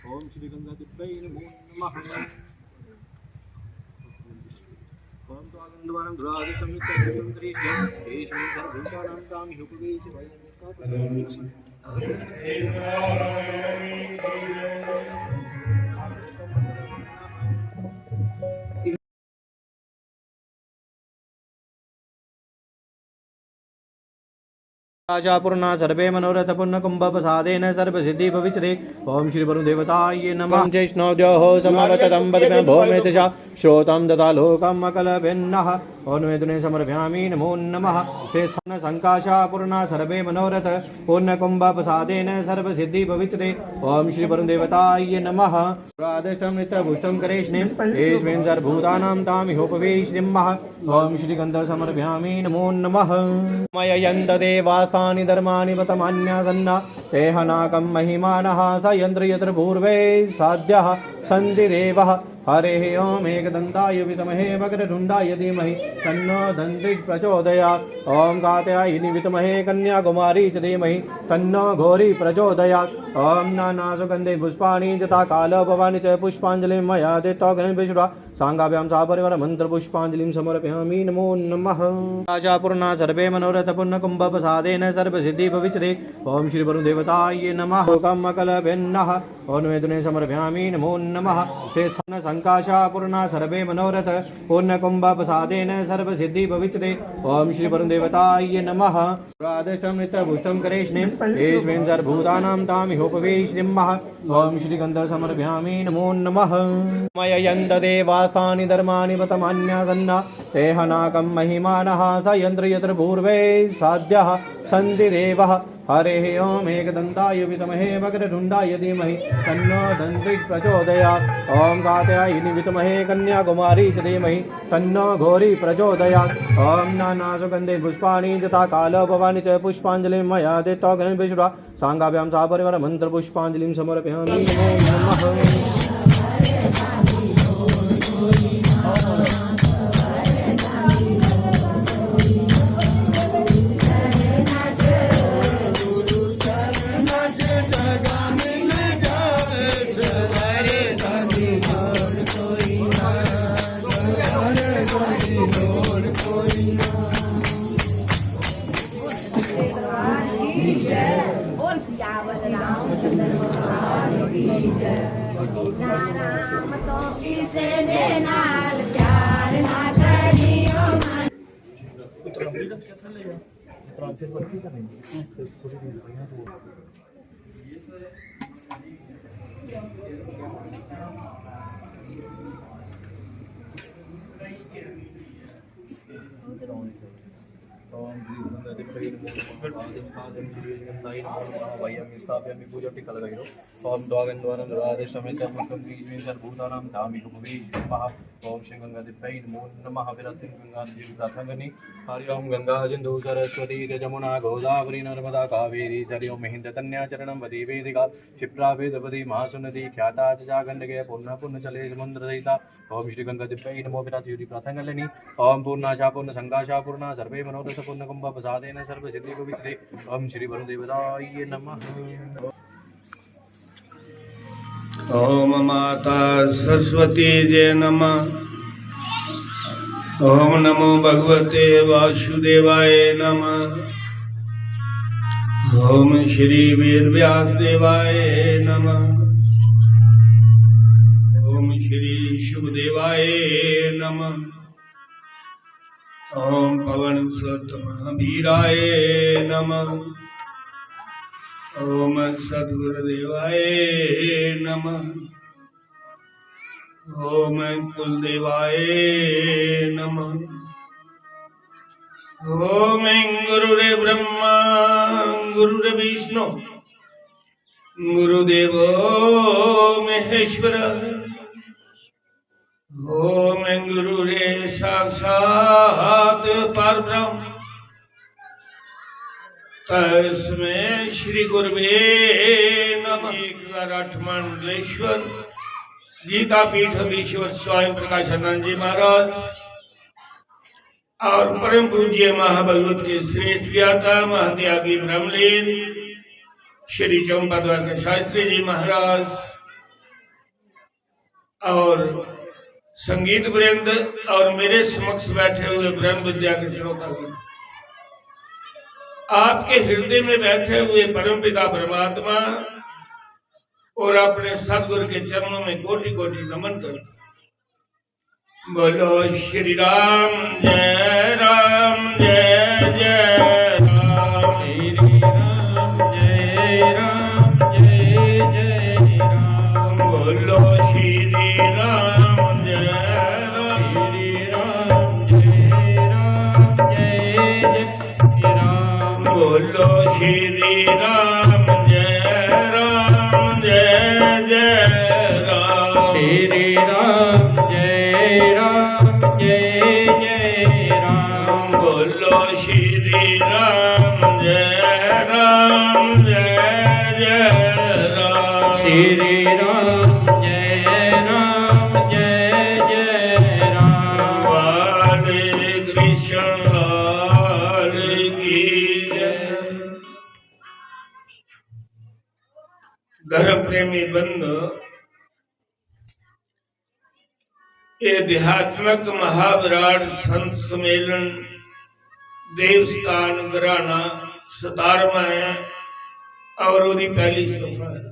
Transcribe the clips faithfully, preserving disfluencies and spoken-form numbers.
ओम श्री गंगा दिव्य नमो नमः। ओम द्वागंद्वारं दुरादि संयुक्त संयुक्त रीष्यं तेषां सर्वभूतानां तामिहोपवेश वयं आशा पूर्णा सर्वे मनोरथ पूर्ण कुंभ प्रसादेन सर्व सिद्धि भविष्यति। ओम श्री वरुण देवताय नमः। पंचेष्णो द्योः समवततं पद्मे भूमि तथा श्रोतं तथा लोकं अकलभिन्नः। ओम मे दुने समर्पयामि नमो नमः। शेषान संकाशा पूर्णा सर्वे मनोरथ पूर्ण कुंभ प्रसादेन सर्व सिद्धि भविष्यति। ओम श्री वरुण देवताय नमः। प्रादिष्टं नित्य पुष्टं करेष्णिं तेष्मिन् सर्वभूतानां तामिहोपवेशिमः। ओम श्री गंध समर्पयामि नमो नमः। मययन्त देवास्तानि धर्माणि पतमान्यासन्ना तेहनाकं महिमानः स यन्त्र यत्र पूर्वे साध्यः सन्ति देवः। हरिः ओम एकदन्ताय विद्महे वक्रतुण्डाय धीमहि तन्नो दन्ति प्रचोदयात्। ओम कात्यायनि विद्महे कन्याकुमारी च धीमहि तन्नो घोरी प्रचोदयात्। ओम नाना सुगंधि पुष्पाणि जथा कालोपवानि च पुष्पांजलिं मया दित्वा गणेशेश्वर सांगाभ्यां सपरिवार मंत्र पुष्पांजलिं समर्पयामि नमो नमः। आशा पूर्णा सर्वे मनोरथ पूर्ण कुंभ प्रसादेन सर्व सिद्धि भविष्यति। ओम श्री वरुण देवताय नमः। लोकं अकलभिन्नः। ओम मे दुने समर्पयामि नमो नमः। शेषान संकाशा पूर्णा सर्वे मनोरथ पूर्ण कुंभ प्रसादेन सर्व सिद्धि भविष्यति। ओम श्री वरुण देवताय नमः। प्रादिष्टं नित्य पुष्टं करेष्णिं तेष्मिन् सर्वभूतानां तामिहोपवेशिमः। ओम श्री गंध समर्पयामि नमो नमः। मययन्त देवास्तानि धर्माणि पतमान्यासन्ना तेहनाकं महिमानः स यन्त्र यत्र पूर्वे साध्यः सन्ति देवः। हरिः ओम एकदन्ताय विद्महे वक्रतुण्डाय धीमहि तन्नो दन्ति प्रचोदयात्। ओम कात्यायनि विद्महे कन्याकुमारी च धीमहि तन्नो घोरी प्रचोदयात्। ओम नाना सुगंधि पुष्पाणि जथा कालोपवानि च पुष्पांजलिं मया दित्वा गणेशेश्वर सांगाभ्यां सपरिवार मंत्र पुष्पांजलिं समर्पयामि नमो नमः। ओम श्री गंगाधिपतये नमो नमः। पादं पादं श्री गंगाय नमो नमः। वयं स्थापयामि पूजा टिका लगाई दो। ओम द्वागं द्वारं द्वादश समेत पुष्पं त्रिस्मिन् सर्वभूतानां तामिक भवेश नमः। ओम श्री गंगाधिपतये नमो नमः। विरक्तिं गंगा देवी प्रार्थना करनी। हरि ओम गंगा सिंधु सरस्वती च जमुना गोदावरी नर्मदा कावेरी सरयू महेंद्र तन्या चरणं वती वेदिका क्षिप्रा वेदवती महासुनदी ख्याता च जागंडके पूर्णा पूर्णचले समुद्र सहिता। ओम श्री गंगा दिव्य नमो विराट युति प्रार्थना कर लेनी। ओम पूर्णाशा पूर्ण संकाशा पूर्णा सर्वे मनोरथ पूर्ण कुंभ प्रसादेन सर्व सिद्धि भविष्यति। ओम श्री वरुण देवताय नमः। ओम माता सरस्वती जय नमः। ओम नमो भगवते वासुदेवाय नमः। ओम श्री वेद व्यास देवाय नमः। ओम श्री शुकदेवाय नमः। ओम पवन सुत महावीराय नमः। ओम सतगुरुदेवाय नमः। ओम कुलदेवाय नमः। ओम गुरुरे ब्रह्मा गुरुरे विष्णु गुरुदेवो महेश्वर। ओम गुरुरे साक्षात परब्रह्म तस्मै श्री गुरुवे नमः। एक हजार आठ मंडलेश्वर गीता पीठाधीश्वर स्वामी प्रकाशानंद जी महाराज और परम पूज्य महाभगवत के श्रेष्ठ ज्ञाता महात्यागी ब्रह्मलीन श्री चंपा द्वारका शास्त्री जी महाराज और संगीत वृंद और मेरे समक्ष बैठे हुए ब्रह्म विद्या के श्रोता, आपके हृदय में बैठे हुए परम पिता परमात्मा और अपने सदगुरु के चरणों में कोटि कोटि नमन करता। बोलो श्री राम जय राम जय जय राम। श्री राम जय राम जय जय राम। बोलो श्री राम जय राम। श्री राम जय राम जय जय राम। बोलो श्री राम जय राम जय जय राम। श्री राम जय राम जय जय राम। बोलो श्री राम जय राम जय जय राम। श्री राम जय राम जय जय राम। बाल कृष्ण लाल की जय। धर्म प्रेमी बंधु, ये आध्यात्मिक महाविराट संत सम्मेलन देवस्थान घराना सतारवां है और ओदी पहली सफा है।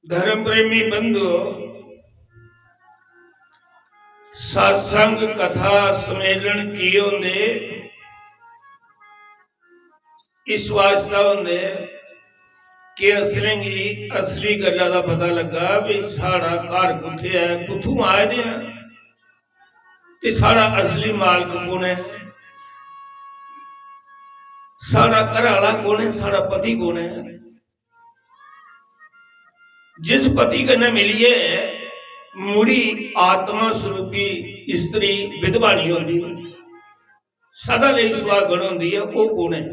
धर्म प्रेमी बंधु, सत्संग कथा सम्मेलन की होंदे? इस वास्ते होंदे कि असेंगी असली गल्ला दा पता लग्गा भी साढ़ा घर कुत्थै ऐ, कुत्थूं आए दे आं ते साढ़ा असली मालक कु'न ऐ, साढ़ा घर आह्ला कु'न ऐ, साढ़ा पति कु'न ऐ। जिस पति कन्नै मिलियै मुड़ी आत्मा स्वरूपी स्त्री विधवा नहीं होंदी, सदा लेई सुहागन होंदी ऐ, ओह् कु'न ऐ?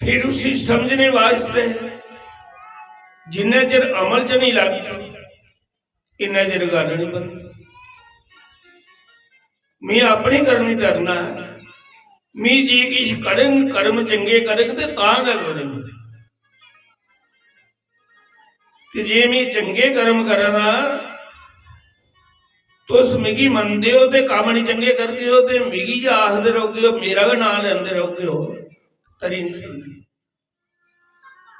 फिर उसी समझने वास्ते जिन्ने चिर अमल च नहीं लगदी, इन्ने चिर गल्ल नहीं बनदी। मी अपनी करनी करना ऐ, मी जे किश करङ, कर्म चंगे करङ ते तां गै करङ। ते जे में चंगे कर्म करा दा, तुस मिगी मनदे ओ ते कम्म निं चंगे करदे ओ ते मिगी गै आखदे रौह्गे ओ, मेरा गै नांऽ लैंदे रौह्गे ओ, तरी निं सकदी।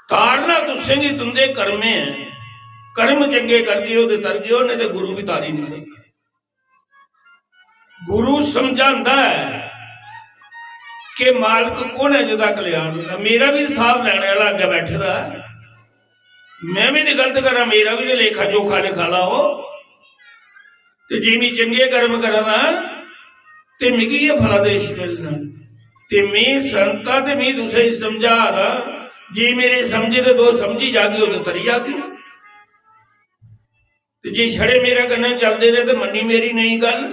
तारना तुसें गी तुं'दे कर्में ऐ। कर्म चंगे करगे ओ ते तरगे ओ, नेईं ते गुरु बी तारी निं सकदा। गुरु समझांदा ऐ कि मालक कु'न ऐ जेह्दा कल्याण होंदा। मेरा बी हिसाब लैने आह्ला अग्गें बैठे दा ऐ। में बी ते गलत करां, मेरा बी ते लेखा जोखा लिखा लाओ। ते जे में चंगे कर्म करा दा ते मिगी एह् फलादेश मिलना। ते में संत आं ते में तुसेंगी समझा दा, जे मेरे समझे दे तुस समझी जागे ओ ते तरी जागे। ते जे छड़े मेरे कन्नै चलदे रेह् ते मन्नी मेरी नेईं गल्ल,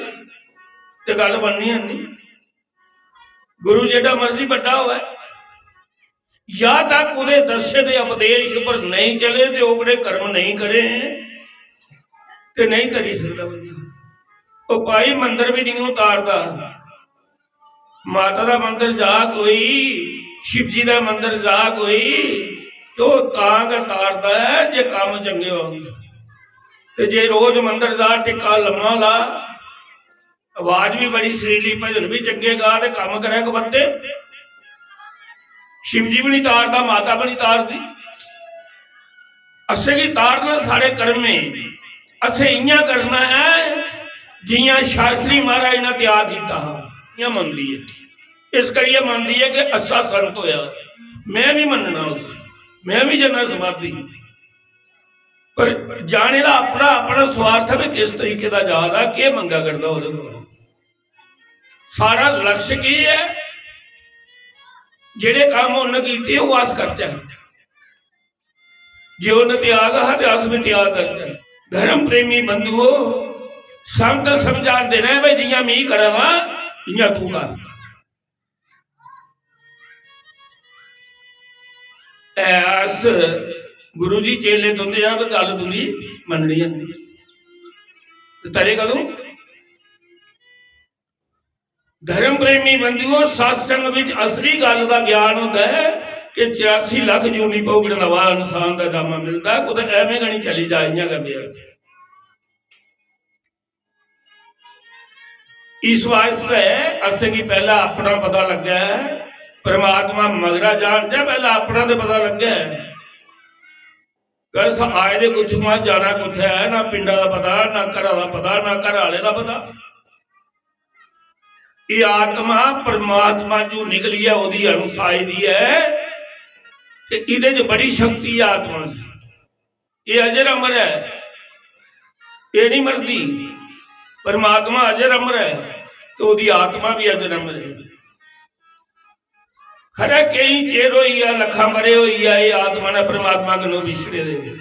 ते गल्ल बननी है नहीं। गुरु जेह्ड़ा मर्जी बड्डा होऐ, या तक ओह्दे दस्से दे उपदेश उप्पर नेईं चले ते ओह्कड़े कर्म नेईं करे ते नेईं तरी सकदा बंदा। ओह् भाई मंदर बी निं तारदा। माता दा मंदर जा कोई, शिव जी दा मंदर जा कोई, ते ओह् तां गै तारदा ऐ जे कम्म चंगे होन। ते जे रोज मंदर जा, टिक्का लम्मा ला, आवाज भी बड़ी सुरीली, भजन भी चंगे गा, ते कम्म करै कबत्ते, शिव जी भी नहीं तारदा, माता भी नहीं तारदी। असेंगी तारना साढ़े कर्में। असें इ'यां करना ऐ जि'यां शास्त्री महाराज ने त्याग कीता हा, इ'यां मनदी ऐ। इस करियै मनदी ऐ कि अच्छा संत होया, में भी मनना उसी, में भी जन्ना समाधि। पर जाने दा अपना, अपना स्वार्थ है भी किस तरीके दा जा दा, केह् मंगा करदा ओह्दे कोला। साढ़ा लक्ष्य केह् ऐ? जेह्ड़े कम्म उन्न कीते, ओह् अस करचै। जे उन्न त्याग हा, ते अस बी त्याग करचै। धर्म प्रेमी बंधुओ, संत समझांदे न भाई, जि'यां मी करा दा, इ'यां तू कर। ऐ अस गुरु जी चेले तुंदे आ, पर गल्ल तुंदी मन्ननी है। ते तरे कदूं? धर्म प्रेमी बंधुओ, सत्संग विच असली गल्ल दा ज्ञान होंदा है कि चौरासी लख जूनी भोगने दे बाद इंसान दा जामा मिलदा है, कुतै एवें गै नहीं चली जा, इ'यां गै बेअर्थ। इस वास्तै असेंगी पैह्ला अपना पता लग्गै, परमात्मा मगरा जान च पैह्ला अपना ते पता लग्गै। अस आए दे कुत्थुआं, जाना कुत्थै ऐ, ना पिंडा दा पता, ना घरा दा पता, ना घर आह्ले दा पता। एह् आत्मा परमात्मा चों निकलियै ओह्दी अंश आई दी ऐ, ते एह्दे च बड़ी शक्ति ऐ आत्मा च। एह् अजर अमर ऐ, एह् नहीं मरदी। परमात्मा अजर अमर ऐ, ते ओह्दी आत्मा भी अजर अमर ऐ। खरै केई चिर होई गेआ, लक्खां बरे होई गेआ, एह् आत्मा ने परमात्मा कन्नै बिछड़े दे।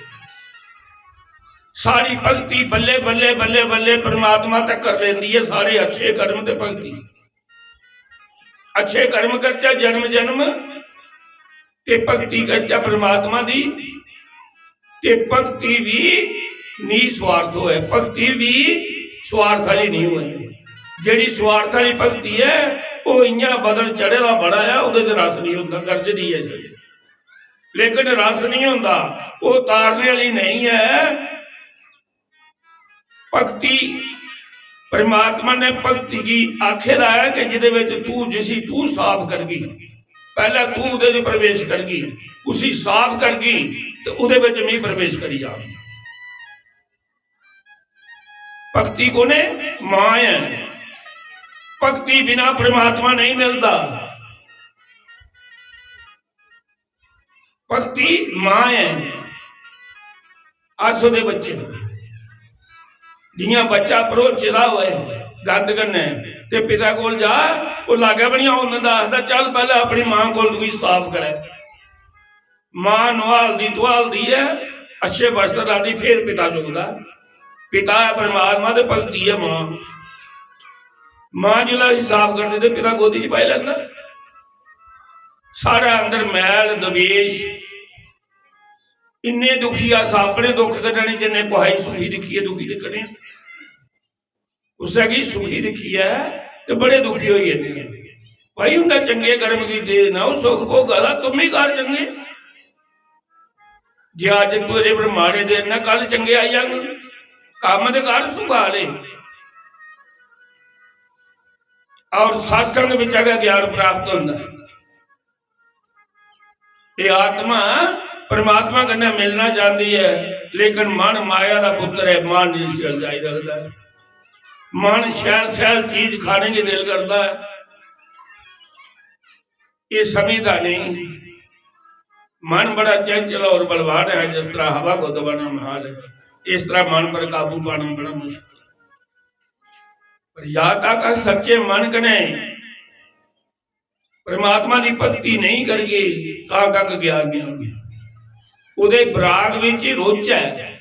साढ़ी भक्ति बल्ले बल्ले, बल्ले बल्ले परमात्मा तक कर लेंदी है। साढ़े अच्छे कर्म ते भक्ति, अच्छे कर्म करचै जन्म जन्म, ते भक्ति करचै परमात्मा दी। ते भक्ति भी निस्वार्थ होए, भक्ति भी स्वार्थ आह्ली नहीं होए। जेह्ड़ी स्वार्थ आह्ली भक्ति ऐ, ओह् इ'यां बदल चढ़े दा बड़ा ऐ, ओह्दे च रस नहीं होंदा, गरजदी ऐ छड़ी, लेकिन रस नहीं होंदा, ओह् तारने आह्ली नहीं ऐ। भक्ति, परमात्मा ने भक्ति गी आखे दा है कि जिदे विच तू, जिसी तू साफ करगी, पहले तू उदे च प्रवेश करगी, उसी साफ करगी, ते उदे विच मी प्रवेश करी जा। भक्ति कोने? मां है। भक्ति बिना परमात्मा नहीं मिलता। भक्ति मां ऐ। अस ओह्दे बच्चे। जियां बच्चा भरोचे दा होए गंद कन्नै, ते पिता कोल जा, ओह् लागै बी निं औन दिंदा, आखदा, "चल, पैह्लें अपनी मां कोल तुगी साफ करै।" मां नुहालदी धुआलदी ऐ, अच्छे वस्त्र लांदी, फिर पिता चुकदा। पिता ऐ परमात्मा ते भक्ति ऐ मां। मां जिसलै उसी साफ करदी ते पिता गोदी च पाई लैंदा। साढ़े अंदर मैल, द्वेष, इन्ने दुखी अस अपने दुख कन्नै निं, जिन्ने कुसै गी सुखी दिक्खियै दुखी दिक्खने आं। कुसै गी सुखी दिक्खियै ते बड़े दुखी होई जन्ने आं। भाई, उं'दे चंगे कर्म कीते दे न, ओह् सुख भोगा दा, तुम बी कर चंगे। जे अज्ज तेरे पर माड़े दिन न, कल चंगे आई जाङन। कम्म ते कर सुख आह्ले। और सत्संग बिच्चा गै ज्ञान प्राप्त होंदा ऐ। एह् आत्मा परमात्मा कन्नै मिलना चांह्दी ऐ, लेकिन मन माया दा पुत्तर ऐ, मन इसी अलझाई रखदा ऐ। मन शैल शैल चीज खाने गी दिल करदा ऐ, एह् समझदा नेईं। मन बड़ा चंचल और बलवान है, जिस तरह हवा को दबाना मुहाल है, इस तरह मन पर काबू पाना बड़ा मुश्किल है। पर जद तक अस सच्चे मन कन्नै परमात्मा दी भक्ति नेईं करगे, तां तक ज्ञान नेईं होंदा। ओह्दे बराग विच ही रौह्चै।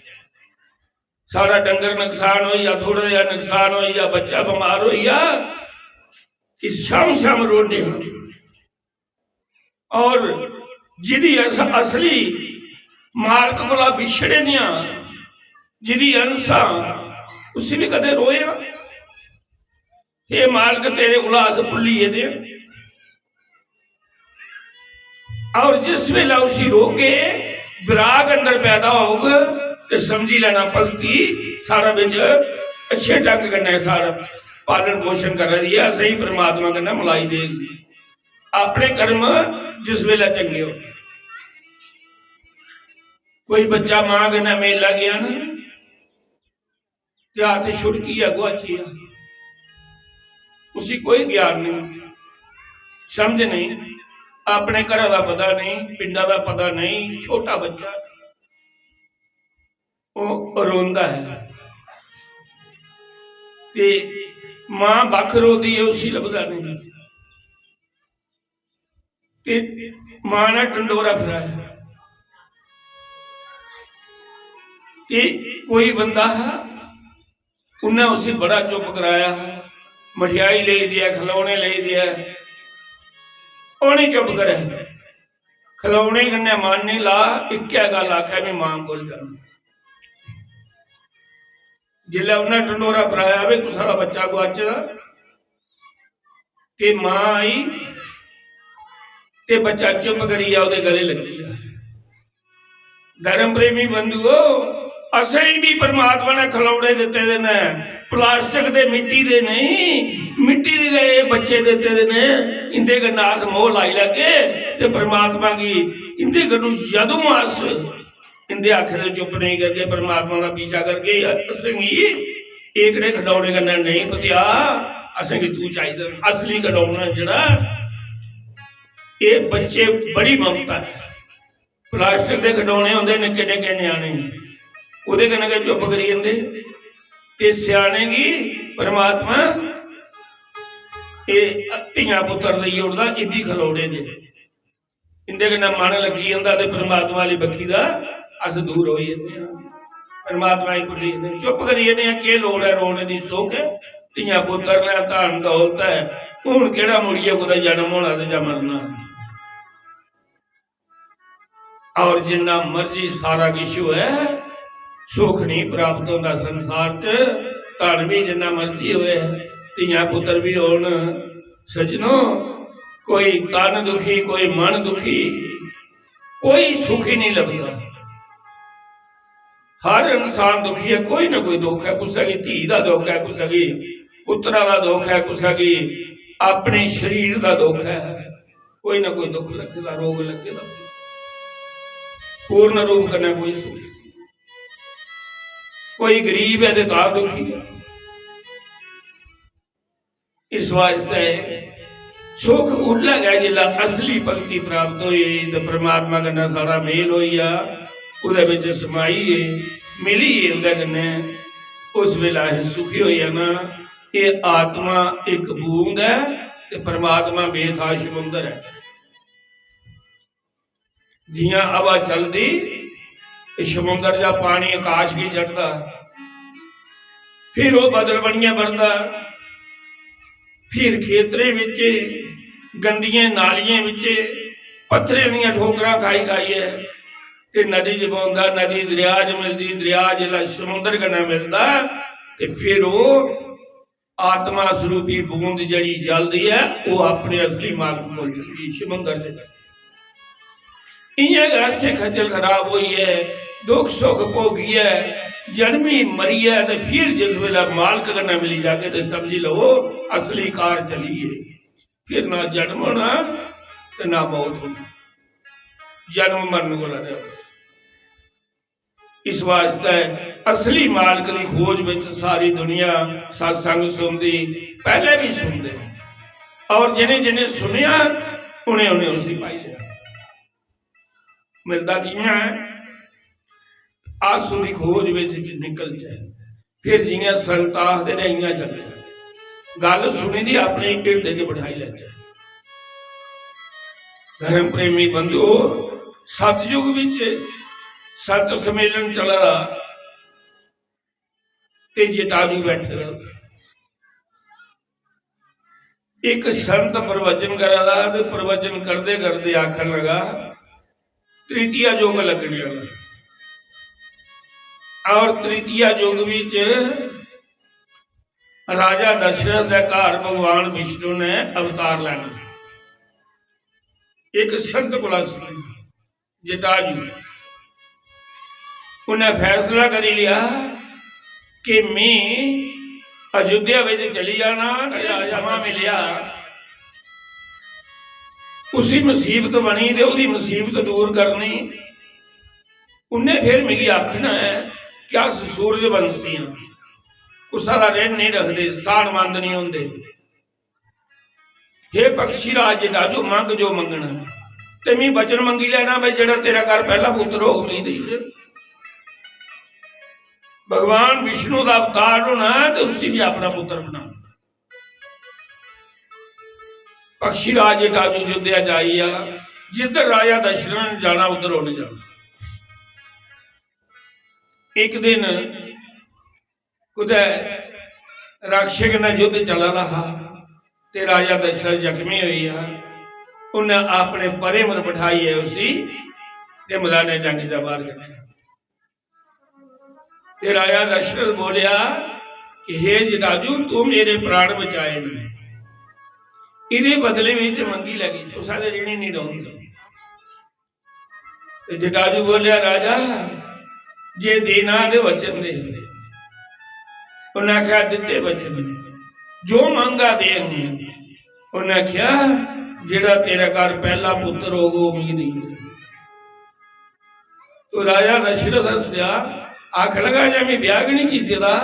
साढ़ा डंगर नकसान होई जा, थोड़ा जेहा नकसान होई जा, बच्चा बमार होई जा, कि शम शम रोने आं। और जिदी अस असली मालक कोला बिछड़े दे आं, जिदी अंश आं, उसी भी कदें रोए आं? हे मालक, तेरे कोला अस भुल्ली गेदे आं। और जिस बेल्लै उसी रोकगे, विराग अंदर पैदा होग, ते समझी लैना भक्ति साढ़ा बिच अच्छे ढंग कन्नै साढ़ा पालन पोषण करा दी ऐ, असेंगी परमात्मा कन्नै मलाई देग। अपने कर्म जिस बेल्लै चंगे हो, कोई बच्चा मां कन्नै मेला गया ना, ते हत्थ छुड़कियै गुआची गेआ, उसी कोई ज्ञान नहीं, समझ नहीं, अपने घरा दा पता नहीं, पिंडा दा पता नहीं, छोटा बच्चा, ओह रोंदा है ते मां बक्ख रोंदी है, उसी लभदा नहीं। ते मां ने टंडोरा फिराया। ते कोई बंदा हा, उन्नै उसी बड़ा चुप कराया, मठेआई लेई देआ, खलौने लेई देआ, ओह् नहीं चुप करे। खलौने कन्नै मन नहीं ला, इक्कै गल्ल आखै, "में मां कोल जाना।" जिसलै उन्नै टंडोरा फिराया, "वे, कुसै दा बच्चा गुआचे दा," ते मां आई ते बच्चा चुप करियै ओह्दे गले लग्गी गेआ। धर्म प्रेमी बंधुओ, असेंगी भी परमात्मा ने खलौने दित्ते दे न, प्लास्टिक दे, मिट्टी दे नहीं, मिट्टी दे गै एह् बच्चे दित्ते दे न। इंदे कन्नै अस मोह लाई लैगे ते परमात्मा गी इंदे कन्नू जदूं अस इंदे आखे दे चुप नहीं करगे, परमात्मा दा पीछा करगे, असेंगी एह्कड़े खडौने कन्नै नहीं पतेआ, असेंगी तू चाहिदा। असली खडौना जेह्ड़ा, एह् बच्चे बड़ी ममता है। प्लास्टिक दे खडौने होंदे निक्के निक्के ञ्याणे, ओह्दे कन्नै गै चुप करी जंदे। ते स्याने गी परमात्मा एह् धियां पुत्तर देई ओड़दा, एह् बी खलौने दे। इंदे कन्नै मन लग्गी जंदा ते परमात्मा आह्ली बक्खी दा अस दूर होई जन्ने आं, परमात्मा गी भुल्ली जन्ने, चुप करी जन्ने आं। केह् लोड़ ऐ रोने दी? सुख ऐ, धियां पुत्तर न, धन दौलत ऐ, हून केह्ड़ा मुड़ियै कुतै जन्म होना ते जां मरना? और जिन्ना मर्जी सारा किश होऐ, सुख नहीं प्राप्त होंदा संसार च। धन भी जिन्ना मर्जी होऐ, धियां पुत्तर भी होन, सज्जनो, कोई तन दुखी, कोई मन दुखी, कोई सुखी नहीं लगदा। हर इंसान दुखी है, कोई ना कोई दुख है, कुसै गी धी दा दुख है, कुसै गी पुत्तरा दा दुख है, कुसै गी अपने शरीर दा दुख है, कोई ना कोई दुख लग्गे दा, रोग लग्गे दा, पूर्ण रूप कन्नै कोई सुखी नहीं। कोई गरीब है ते तां दुखी है। इस वास्तै सुख उल्लै गै जिसलै असली भक्ति प्राप्त होई ते परमात्मा कन्नै साढ़ा मेल होई जा, ओह्दे बिच समाई गे, मिली गे ओह्दे कन्नै, उस बेल्लै असें सुखी होई जाना। एह् आत्मा इक बूंद ऐ ते परमात्मा बेथा समुंदर ऐ। जियां हवा चलदी ते समुंदर दा पानी आकाश गी चढ़दा, फिर ओह् बदल बनियै बनदा, फिर खेतरें बिच, गंदियें नालियें बिच, पत्थरें दियां ठोकरां खाई खाइयै ते नदी च पौंदा, नदी दरेआ च मिलदी, दरेआ जिसलै समुंदर कन्नै मिलदा ते फिर ओह् आत्मा स्वरूपी बूंद जेह्ड़ी जलदी ऐ, ओह् अपने असली मालक कोल जंदी, समुंदर च। इ'यां गै असें खज्जल खराब होइयै, दुख सुख भोगियै, जन्मी मरियै ते फिर जिस बेल्लै मालक कन्नै मिली जागे ते समझी लैओ, असली कार चली गे। फिर ना जन्म होना ते ना मौत होनी, जन्म मरण कोला रैह्ना। इस वास्तै असली मालक दी खोज विच सारी दुनिया सत्संग सुनदी, पैह्ले भी सुनदे, और जिन्हें जिन्हें सुनेआ, उन्हें उन्हें उसी पाई लिया। मिलदा कि'यां ऐ? अस ओह्दी खोज विच निकलचै, फिर जि'यां संत आखदे ने, इ'यां चलचै। गल्ल सुनी दी अपने हिरदे च बठाई लैचै। धर्म प्रेमी बंधुओ, सतयुग विच संत सम्मेलन चला दा ते जटाजू बैठे दा। इक संत प्रवचन करा दा ते प्रवचन करदे करदे आखन लगा, "तृतीया युग लगने वाला।" और तृतीया युग विच राजा दशरथ दे घर भगवान विष्णु ने अवतार लैना। एक संत कोला सुने, जटाजू, उन्हें फैसला करी लिया कि मैं अयोध्या विच चली जाना। ते समा मिलिया, उसी मुसीबत बनी ते ओदी मुसीबत दूर करनी। उन्हें फिर मिगी आखना है कि अस सूरजवंशी हां, कुसा दा ऋण नहीं रखदे, स्थानवंत नहीं होंदे। हे पक्षी राज जटाजू, मंग जो मंगना, ते मी वचन मंगी लेना भाई, जेड़ा तेरा घर पहला पुत्र होग, मी देई दे। भगवान विष्णु दा अवतार होना है ते उसी भी अपना पुत्र बनाना। पक्षी राज जटाजू अयोध्या जाइया, जिधर राजा दशरथ ने जाना, उधर उन्हें जाना। एक दिन कुतै राक्षस कन्नै युद्ध चला दा हा ते राजा दशरथ जख्मी होई गेआ। उन्हें अपने परे पर बठाइयै उसी ते मैदाने जंग चा बाहर कड्ढेआ। ते राजा दशरथ बोलिया कि हे जटाजू, तू मेरे प्राण बचाए न, इदे बदले विच मंगी लैगी, कुसै दे ऋणी नहीं रहूंगा। ते जटाजू बोलिया, राजा, जे देना ते वचन दे। उन्हें आख्या, दिते वचन, जो मंगा देंगे। उन्हें आख्या, जेड़ा तेरे घर पहला पुत्र होग, वो मिगी देई। तो राजा दशरथ हस्या, आख लगा, जे मैं ब्याह गै नहीं कीते दा,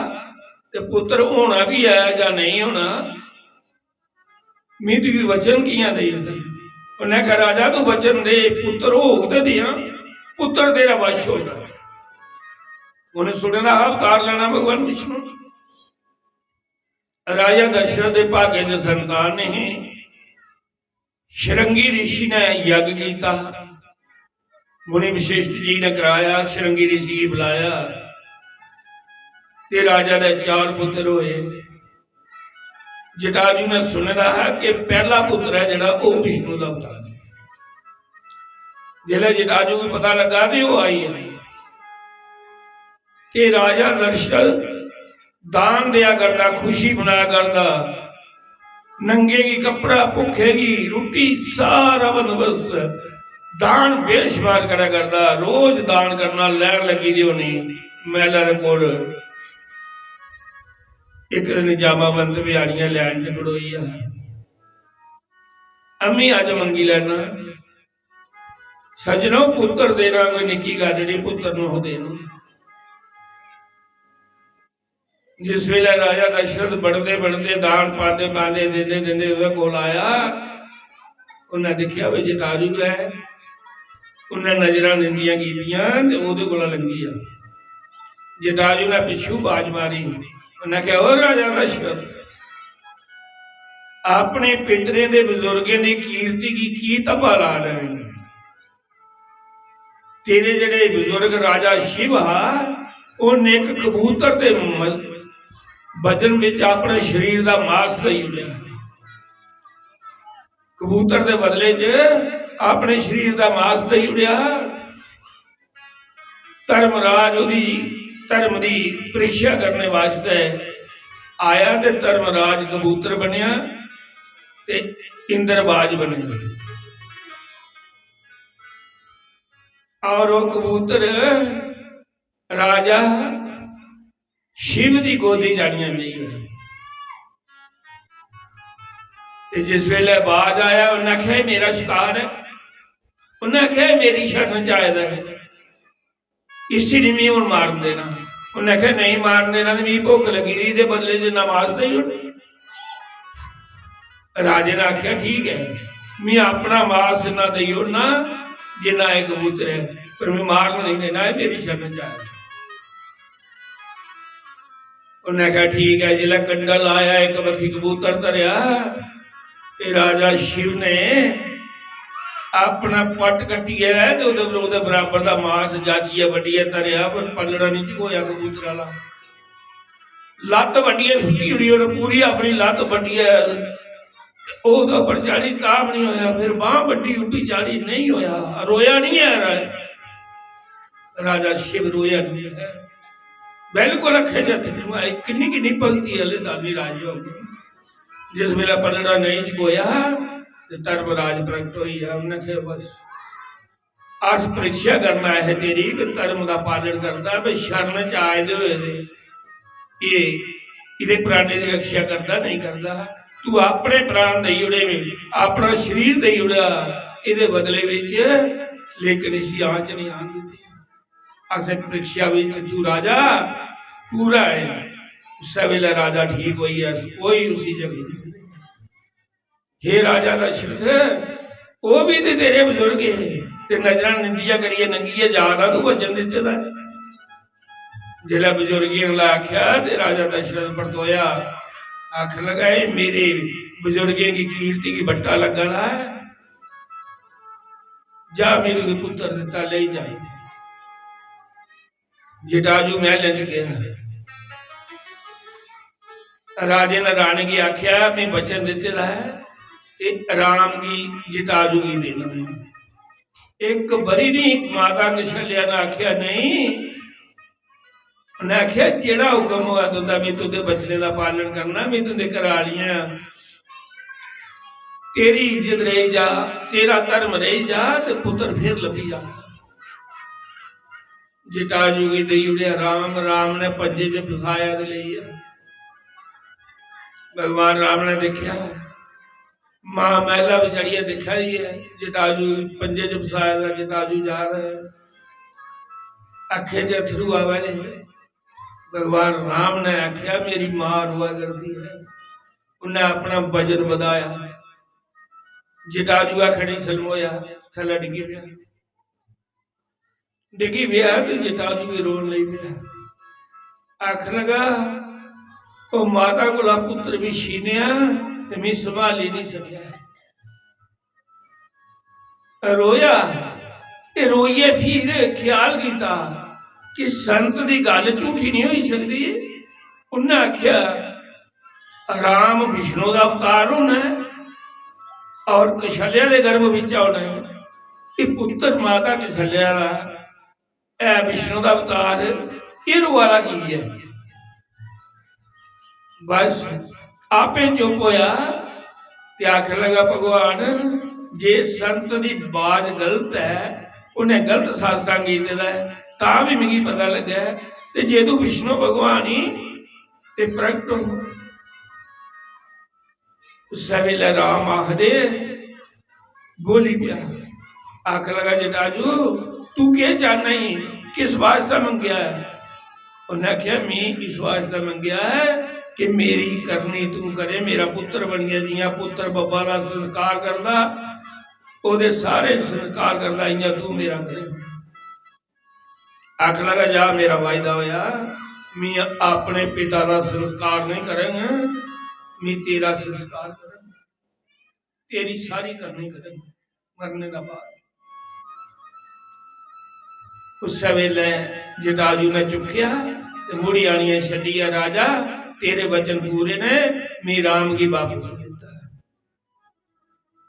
ते पुत्र होना भी है जां नहीं होना, मैं तुगी वचन कियां देई ओड़ां? उन्हें आखेआ, राजा, तू वचन दे, पुत्र होग ते देआं, पुत्र तेरा वश होगा। उन्हें सुने दा हा अवतार लैना भगवान विष्णु। राजा दशरथ दे भागे च संतान नहीं। शृंगी ऋषि ने यज्ञ कीता, मुनि विशिष्ट जी ने कराया, शृंगी ऋषि गी बुलाया ते राजा दे चार पुत्र होए। जटाजू ने सुने दा हा कि पहला पुत्र है जेड़ा, ओह विष्णु दा अवतार है। जिसलै जटाजू गी पता लगा ते ओह आई है। ते राजा दशरथ दान देआ करदा, खुशी बनाया करदा, नंगे गी कपड़ा, भुक्खे गी रुट्टी, सारा बंदोबस्त दान बेशुमार करा करदा। रोज दान करना, लैन लगी दी होनी मैला दे कोल। इक दिन जामावंत भी आनियै लैन च खड़ोई आ, अम्मी अज्ज मंगी लैना। सज्जनो, पुत्र देना कोई निक्की गल्ल नहीं, पुत्र नूं देना। जिस वेले राजा दशरथ बढ़दे बढ़दे, दान पांदे पांदे, दिंदे दिंदे ओहदे कोल आया, उन्हें दिखेआ भी जटाजू है। उन्हें नजरां निंदियां कीतियां ते ओहदे कोला लंघी गेआ। जटाजू ने पिच्छू बाज मारी, उन्हें आखेआ, "ओ राजा दशरथ, अपने पितरें दे बुजुर्गें दी कीर्ति गी की धब्बा ला रहे हैं? तेरे जेड़े बुजुर्ग राजा शिव हा, उन्हें एक कबूतर दे म-, वजन विच अपने शरीर दा मास देई ओड़ेआ। कबूतर दे बदले च अपने शरीर दा मास देई ओड़ेआ।" धर्मराज ओहदी धर्म दी परीक्षा करने वास्ते आया ते धर्मराज कबूतर बनया ते इंद्र बाज बनया। और वो कबूतर राजा शिव दी गोदी जानिया नहीं है। ते जिस वेले बाज आया, उन्हें आखेआ, "एह् मेरा शिकार है।" उन्हें आखेआ, "एह् मेरी शरण च आए दा है, इसी नहीं मैं हूं मारन देना।" उन्हें आखेआ, "नहीं मारन देना ते मिगी भुख लगी दी, ते बदले च नमाज देई ओड़नी।" राजे ने आखेआ, "ठीक है, मैं अपना मास इन्ना देई ओड़ना जिन्ना एह् कबूतर है, पर मैं मारन नहीं देना, एह् मेरी शरण च आए।" उन्हें आखेआ, "ठीक है।" जिसलै कंडा लाया, इक बक्खी कबूतर धरेआ, ते राजा शिव ने अपना पट कट्टियै ते ओह्दे, ओह्दे बराबर दा मास जाचियै बड्डियै धरेआ, पर पल्लड़ा निं चकोआ कबूतर आह्ला। लत्त बड्डियै सुट्टी ओड़ी उ'नें, पूरी अपनी लत्त बड्डियै ते ओह्दे उप्पर चाढ़ी, तां बी निं होआ। फिर बांह् बड्डी, उब्बी चाढ़ी, नेईं होआ, रोया निं ऐ राजा। राजा शिव रोया निं ऐ, बिल्कुल अक्खें च अत्थरू आए। किन्नी किन्नी भक्ति आह्ले दानी राजे होंदे। जिस बेल्लै पल्लड़ा नेईं चकोआ, ते धर्मराज प्रगट होई गेआ। उन्नै आखेआ, "बस, अस परीक्षा करना है तेरी, कि धर्म दा पालन करदा, भाई शरण च आए दे होए दे एह्, एह्दे प्राणें दी रक्षा करदा, नेईं करदा। तू अपने प्राण देई ओड़े, अपना शरीर देई ओड़ेआ एह्दे बदले बिच, लेकिन इसी आंच नेईं आन दित्ती। असें परीक्षा बिच तू राजा पूरा है।" उस्सै बेल्लै राजा ठीक होई गेआ, कोई उसी जगह नहीं। "हे राजा दशरथ, ओह् भी ते तेरे बजुर्ग हे, ते नजरां निंदिया करियै नंगियै जा दा, तू वचन दित्ते दा ऐ।" जिसलै बजुर्गें गल्ला आखेआ ते राजा दशरथ परतोया, आखन लगा, "एह् मेरे बजुर्गें दी कीर्ति गी बट्टा लग्गा दा ऐ, जा मेरे को पुत्र दित्ता, लेई जाए।" जटाजू महलें च गेआ। राजे ने रानी गी आखेआ, "में वचन दित्ते दा ऐ ते राम गी जटाजू गी देना।" इक बारी नहीं, माता कौशल्या ने आखेआ, "नहीं।" उन्नै आखेआ, "जेह्ड़ा हुकम होआ तुं'दा, में तुं'दे वचनें दा पालन करना, में तुं'दे घरै आह्लियां, तेरी इज्जत रेही जा, तेरा धर्म रेही जा ते पुत्तर फिर लब्भी जा।" जटाजू गी देई ओड़ेआ राम, राम ने पंजे च फसाया ते लेई गेआ। भगवान राम ने दिक्खेआ, मां मैह्ला पर चढ़ियै दिक्खा दी ऐ, जटाजू पंजे च फसाए दा, जटाजू जा दा ऐ, अक्खें च अत्थरू आवा दे। भगवान राम ने आखेआ, "मेरी मां रोआ करदी है।" उन्नै अपना वजन बधाया, जटाजू आखड़ी सलमोया, थल्लै डिग्गी पेआ। डिग्गी पेआ ते जटाजू बी रोन लगी पेआ। आखन लगा, "ओ माता कोला पुत्र बी छीनेआ ते मी संभाली नहीं सकेआ।" रोया ते रोइयै फिर ख्याल कीता कि संत दी गल्ल झूठी नहीं होई सकदी। उन्नै आखेआ, "राम विष्णु दा अवतार होना ऐ और कौशल्या दे गर्भ बिच्चा होना ऐ। एह् पुत्र माता कौशल्या दा ऐ विष्णु दा अवतार, एह् रोआ दा की ऐ?" बस आपे चुप होया ते आखन लगा, "भगवान, जे संत दी बाज गलत ऐ, उन्हें गलत सत्संग कीते दा ऐ, तां भी मिगी पता लग्गा ऐ, ते जे तू विष्णु भगवान ही ते प्रगट हो।" उस्सै बेल्लै राम आखदे बोली पेआ, आखन लगा, "जटाजू, तू केह् चाहना ई? किस वास्तै मंगेआ ऐ?" उन्नै आखेआ, "मी इस वास्तै मंगेआ ऐ कि मेरी करनी तू करे, मेरा पुत्र बनियै, जि'यां पुत्र बब्बा दा संस्कार करदा, ओह्दे सारे संस्कार करदा, इ'यां तू मेरा करे।" आखन लगा, "जा, मेरा वायदा होया, मी अपने पिता दा संस्कार नहीं करंग, मी तेरा संस्कार करंग, तेरी सारी करनी करंग मरने दा बाद।" उस्सै वेले जटाजू ने चुक्केआ ते मुड़ी आनियै छड्डियै, "राजा, तेरे वचन पूरे ने, मी राम गी वापस दित्ता।"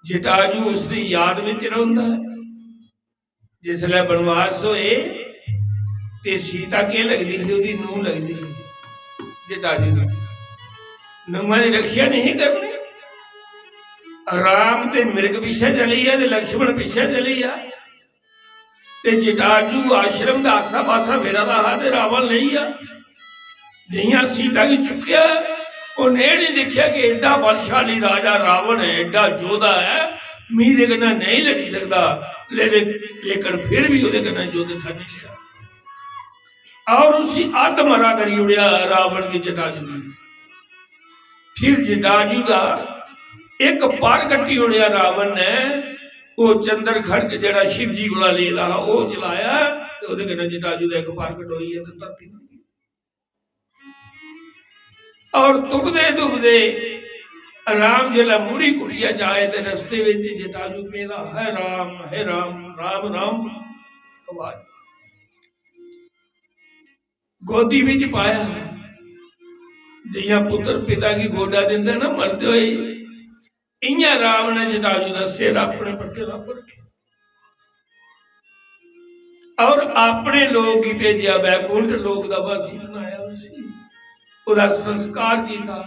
जटाजू उसदी याद विच रौंह्दा ऐ। जिसलै बनवास होए ते सीता केह् लगदी ही? ओह्दी नूंह लगदी ही जटाजू दी। नूंहा दी रक्षा नहीं करनी। राम ते मृग पिच्छे चली गेआ ते लक्ष्मण पिच्छे चली गेआ। ते जटाजू आश्रम दा आसा पासा फिरा दा हा ते रावण लेई गेआ। जियां सीता गी चुक्केआ, उन्हें एह् नहीं दिक्खेआ कि एड्डा बलशाली राजा रावण ऐ, एड्डा योद्धा ऐ, मी दे कन्नै नहीं लड़ी सकदा, ले-, ले-, लेकिन फिर भी ओह्दे कन्नै युद्ध ठानी लेआ और उसी अद्ध मरा करी ओड़ेआ रावण गी जटाजू ने। फिर जटाजू दा इक पर कट्टी ओड़ेआ रावण ने, ओह् चंद्र खड़ग जेह्ड़ा शिव जी कोला लेदा हा, ओह् चलाया ते ओह्दे कन्नै जटाजू दा इक पर कटोई गेआ ते धरती बनी गेई। और तुपदे तुपदे राम जिसलै मुड़ी कुटिया च आए ते रस्ते बिच जटाजू पेदा, "हे राम, हे राम, राम राम" आवाज। गोदी बिच पाया, जियां पुत्र पिता गी गोदा दिंदा ना मरदे होए, इयां राम ने जटाजू दा सिर अपने पट्टे दा उप्पर रखेआ और अपने लोक गी भेजेआ, बैकुंठ लोक दा वासी बनाया उसी, ओहदा संस्कार कीता,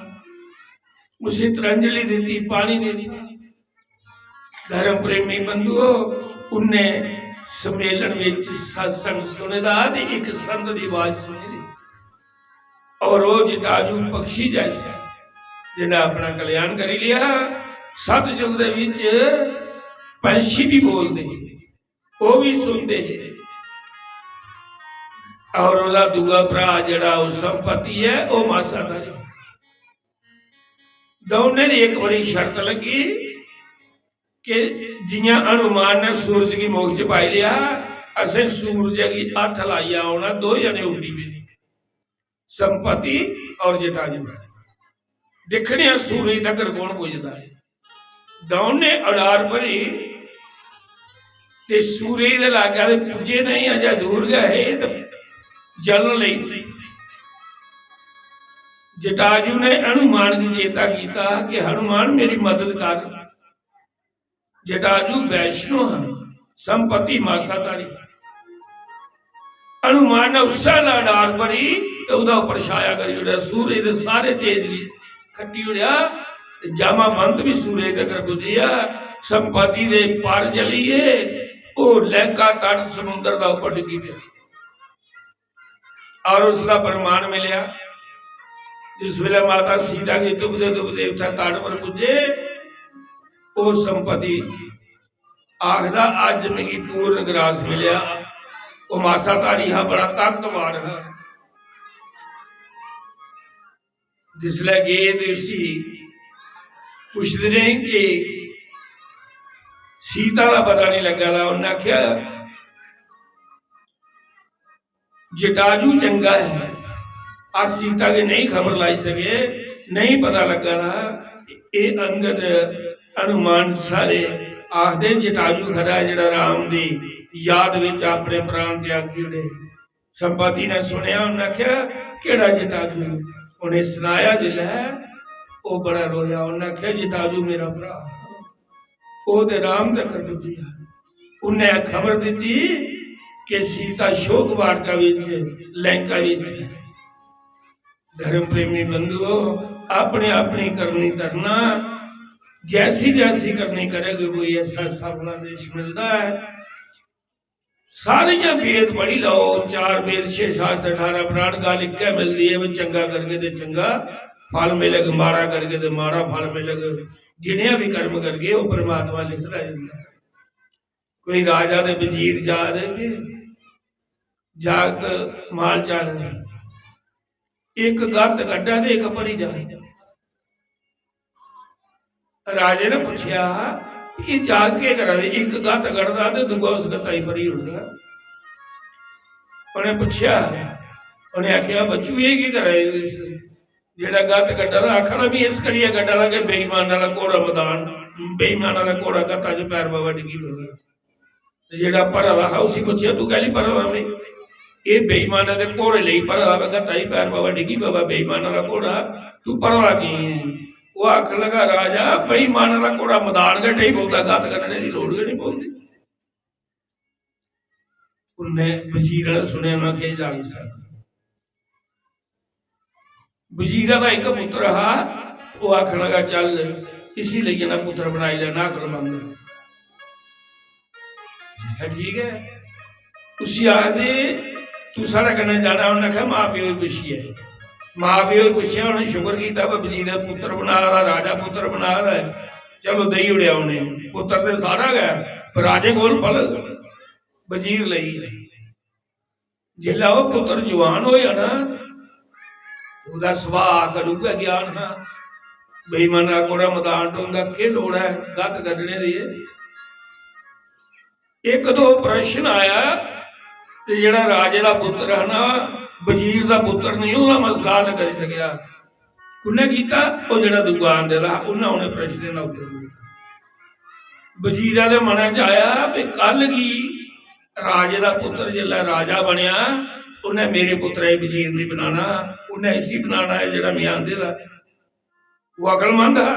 उसी तिलांजलि दित्ती, पानी दित्ता। धर्म प्रेमी बंधुओ, उन्ने सम्मेलन विच सत्संग सुने दा ते इक संत दी आवाज सुनी दी। और वो जटाजू पक्षी जैसा, जिन्हें अपना कल्याण करी लिया। सतयुग दे विच पंछी भी बोलदे हे, वो भी सुनते हे। और ओदा दूआ भरा जेड़ा, वो संपत्ति है, वो मासा दा है। दौने दी एक बड़ी शर्त लगी कि जियां हनुमान ने सूरज गी मुख च पाई लिया, असें सूरज गी हत्थ लाइया औना, दो जने उड्डी पे, संपत्ति और जटाजू। दिक्खने आं सूरज तकर कौन पुजदा है। दौने अडार भरी ते सूरज दे लागै ते पुज्जे नहीं, अजें दूर गै हे ते जलन लेई। जटाजू ने हनुमान गी चेता कीता कि हनुमान, मेरी मदद कर, जटाजू वैष्णो हा, संपत्ति मासा तारी। हनुमान ने उस्सै लै अडार भरी ते ओह्दे उप्पर छाया करी ओड़ेआ। सूरज दे सारे तेज गी खट्टी ओड़ेआ ते जामावंत भी सूरज तगर पुज्जी गेआ। संपत्ति दे पर चली गे, ओह् लैंका तट समुंदर दा उप्पर डिग्गी पेआ। और उसका प्रमाण मिलेआ। जिस वेले माता सीता गी तुपदे तुपदे उत्थै तट पर पुज्जे, ओह् संपत्ति आखदा, "अज्ज मिगी पूर्ण ग्रास मिलेआ।" ओह् मासा धारी हा, बड़ा ताकतवर हा। जिसलै गे ते उसी पुछदे ने कि सीता दा पता नहीं लग्गा दा, उन्नै आखेआ, "जटाजू चंगा है, अस सीता गी नहीं खबर लाई सके, नहीं पता लग्गा दा।" एह् अंगद हनुमान सारे आखदे, "जटाजू खरा है जेह्ड़ा राम दी याद विच अपने प्राण त्यागी ओड़े।" संपाति ने सुनेआ, उन्नै आखेआ, "केह्ड़ा जटाजू?" उ'नें सनाया जिसलै, ओह् बड़ा रोया। उन्नै आखेआ, "जटाजू मेरा भ्राऽ, ओह् ते राम तकर पुज्जी गेआ।" उन्नै खबर दित्ती कि सीता शोक वाटिका विच, लैंका विच है। धर्म प्रेमी बंधुओ, अपने अपनी करनी करना, जैसी जैसी करनी करेगी, कोई ऐसा सफला देश मिलदा है। सारियां वेद पढ़ी लैओ, चार वेद, छे शास्त्र, अठारह पुराण, गल्ल इक्कै मिलदी ऐ, भी चंगा करगे ते चंगा फल मिलग, माड़ा करगे ते माड़ा फल मिलग। जिनेहा भी कर्म करगे, ओह् परमात्मा लिखदा जंदा ऐ। कोई राजा ते वजीर जा दे ते जागत माल चार दे, इक गत्त कड्ढा ते इक भरी जा। राजे ने पुच्छेआ, "एह् जागत केह् करा दे? इक गत्त कड्ढदा ते दूआ उस गत्ता गी भरी ओड़दा।" उ'नें पुच्छेआ, उ'नें आखेआ, "बच्चू, एह् केह् करा दे तुस? जेह्ड़ा गत्त कड्ढा दा, आखा दा, में इस करियै कड्ढा दा कि बेईमाना दा घोड़ा मदान, बेईमाना दा घोड़ा गत्ता च पैर बाबा डिग्गी पवै।" ते जेह्ड़ा भरा दा हा, उसी पुच्छेआ, "तू कैह्ली भरा दा भाई? एह् बेईमाना दे घोड़े लेई भरा दा, गत्ता ही पैर बाबा डिग्गी पवै, बेईमाना दा घोड़ा, तू भरा दा की ऐ?" ओह् आखन लगा, "राजा, बेईमाना दा घोड़ा मदान गै ढेई पौंदा, गत्त कड्ढने दी लोड़ गै निं पौंदी।" उन्नै वजीरा ने सुनेआ, उन्नै आखेआ, "एह् जाई सकदा।" वजीरा दा इक पुत्र हा, ओह् आखन लगा, "चल, इसी लेई जाना, पुत्र बनाई लैना अकलमंद।" आखेआ, "ठीक ऐ।" उसी आखदे, "तू साढ़े कन्नै जाना।" उन्नै आखेआ, "मां प्यो गी पुच्छियै।" मां प्यो गी पुच्छेआ, उ'नें शुक्र कीता, "भाई, वजीर दा पुत्र बना दा, राजा पुत्र बना दा ऐ, चलो, देई ओड़ेआ उ'नें। पुत्र ते साढ़ा गै, पर राजे कोल पलग।" वजीर लेई गेआ। जिसलै ओह् पुत्र जुआन होएआ ना, ओह्दा सुभाऽ अकल उ'ऐ ज्ञान हा। बेईमाना कोला मदान ढोंदा, केह् लोड़ ऐ गत्त कड्ढने दी? इक दो प्रश्न आया ते जेह्ड़ा राजे दा पुत्र हा ना, वजीर दा पुत्र नेईं, ओह्दा मसला हल करी सकेआ। कुन्नै कीता? ओह् जेह्ड़ा दूआ आंदे दा हा, उन्नै उ'नें प्रश्नें दा उत्तर दित्ता। वजीरा दे मनै च आया भी कल गी राजे दा पुत्र जिसलै राजा बनेआ, उन्नै मेरे पुत्तरै गी वजीर निं बनाना, उन्नै इसी बनाना ऐ जेह्ड़ा में आंदे दा। ओह् अकलमंद हा,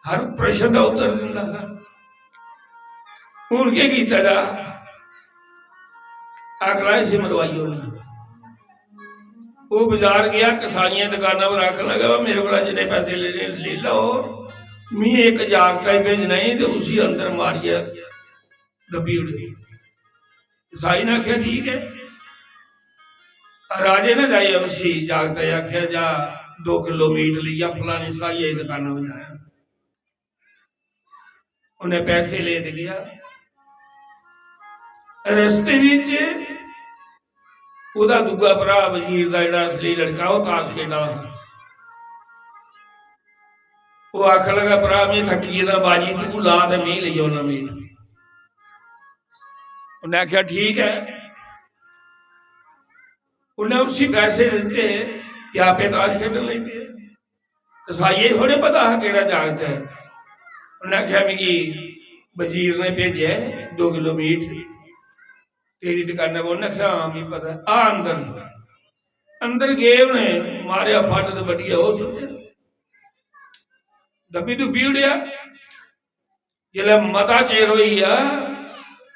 हर प्रश्न दा उत्तर दिंदा हा। हून केह् कीता जा? अगला इसी मरवाई ओड़ना। ओह् बाजार गेआ, कसाइयें दकाना पर आखन लगा, "मेरे कोला जिन्ने पैसे लेने लेई लैओ, "मी इक जागता गी भेजना ई ते उसी अंदर मारियै दब्बी ओड़ेओ।" कसाई ने आखेआ, "ठीक ऐ।" राजे ने जाइयै उसी जागता गी आखेआ, "जा, दो किलो मीट लेई आ, फलानी साई दी दकाना पर जायां।" उन्हें पैसे लेई ते गेआ। रस्ते बिच ओह्दा दूआ भ्राऽ, वजीर दा जेह्ड़ा असली लड़का, ओह् ताश खेढा दा हा। ओह् आखन लगा, "भ्राऽ, में थक्की गेदा, बाजी तू ला ते में लेई औना मीट।" उन्नै आखेआ, "ठीक ऐ।" उन्नै उसी पैसे दित्ते ते आपे ताश खेढन लगी पे। कसाइये गी थोड़े पता हा केह्ड़ा जागत ऐ। उन्नै आखेआ, "मिगी वजीर ने भेजेआ ऐ दो किलो मीट, तेरी दकाना पर।" उन्नै आखेआ, "हां, मिगी पता ऐ, आ अंदर।" अंदर गे उ'नें, मारेआ फट्ट ते बड्डियै ओह् सुट्टेआ, दब्बी दुब्बी ओड़ेआ। जिसलै मता चिर होई गेआ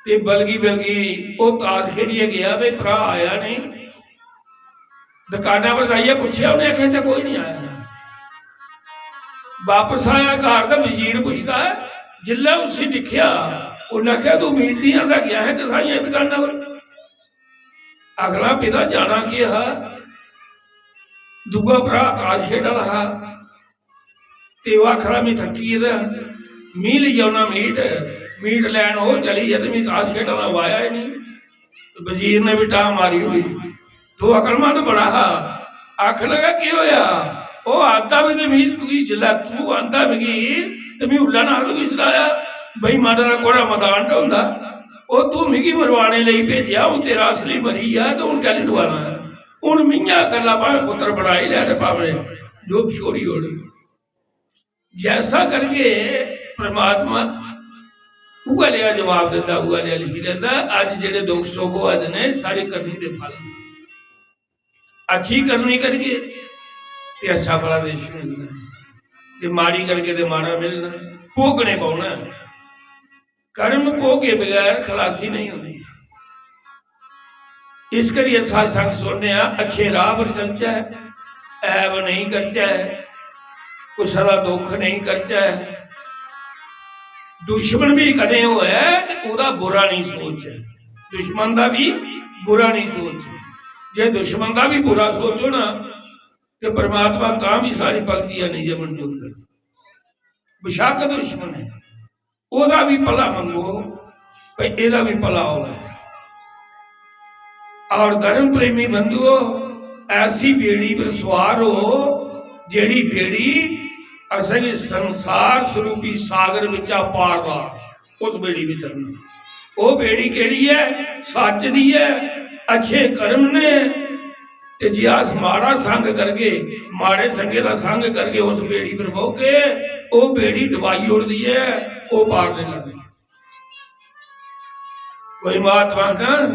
ते बलगी बलगी ओह् ताश खेढियै गेआ, भाई, भ्राऽ आया नेईं। दकाना पर जाइयै पुच्छेआ, उ'नें आखेआ, "इत्थै कोई निं आया।" बापस आया घर ते वजीर पुछदा ऐ, जिसलै उसी दिक्खेआ, उन्नै आखेआ, "तूं मीट निं आंदा गेआ हा कसाइयें दी दकाना पर?" अगला पिता जाना केह् हा, दूआ भ्राऽ ताश खेढा दा हा, ते ओह् आखा दा, "में थक्की गेदा, मी लेई औना मीट।" मीट लैन ओह् चली गेआ ते मी ताश खेढा दा ओह् आया ही निं। ते वजीर ने बी टांह् मारी ओड़ी। ते ओह् अकलमंद बड़ा हा, आखन लगा, "केह् होआ?" "ओह् आंदा बी ते मी, तुगी जिसलै तूं आंदा मिगी ते मी उल्लै ना तुगी सनाया, बेईमाना दा घोड़ा मदान च होंदा। ओह् तूं मिगी मरवाने लेई भेजेआ, हून तेरा असली मरी गेआ ते हून कैह्ली रोआ ना ऐ? हून मियां कल्ला भामें पुत्तर बनाई लै ते भामें जो छोड़ी ओड़।" जैसा करगे परमात्मा उ'ऐ लेआ जवाब दिंदा, उ'ऐ लेआ लिखी दिंदा। अज्ज जेह्ड़े दुख सुख होआ दे ने, सारी करनी दे फल। अच्छी करनी करगे ते अच्छा फलादेश मिलना, ते माड़ी करगे ते माड़ा मिलना, भोगने पौना। कर्म भोगे बगैर खलासी नहीं होंदी। इस करियै सत्संग सुनने आं, अच्छे राह पर चलचै, ऐब नेईं करचै, कुसै दा दुख नेईं करचै। दुश्मन भी कदें होऐ ते ओह्दा बुरा नेईं सोचै, दुश्मन दा भी बुरा नेईं सोचै। जे दुश्मन दा भी बुरा सोचो ना, ते परमात्मा तां भी सारी भक्ति ऐ नेईं जे मंजूर करे। बेशक्क दुश्मन ऐ, ओह्दा भी भला मंगो, भाई एह्दा भी भला होऐ। और धर्म प्रेमी बंधुओ, ऐसी बेड़ी पर सवार हो, जेड़ी बेड़ी असेंगी संसार स्वरूपी सागर बिचा पार ला, उस बेड़ी बिच चलना। ओह् बेड़ी केड़ी ऐ? सच्च दी ऐ, अच्छे कर्म ने। ते जे अस माड़ा संग करगे, माड़े संगे दा संग करगे, उस बेड़ी पर बौह्गे, ओह् बेड़ी डबाई ओड़दी ऐ, ओह् पार नहीं लगदी। कोई महात्मा ना,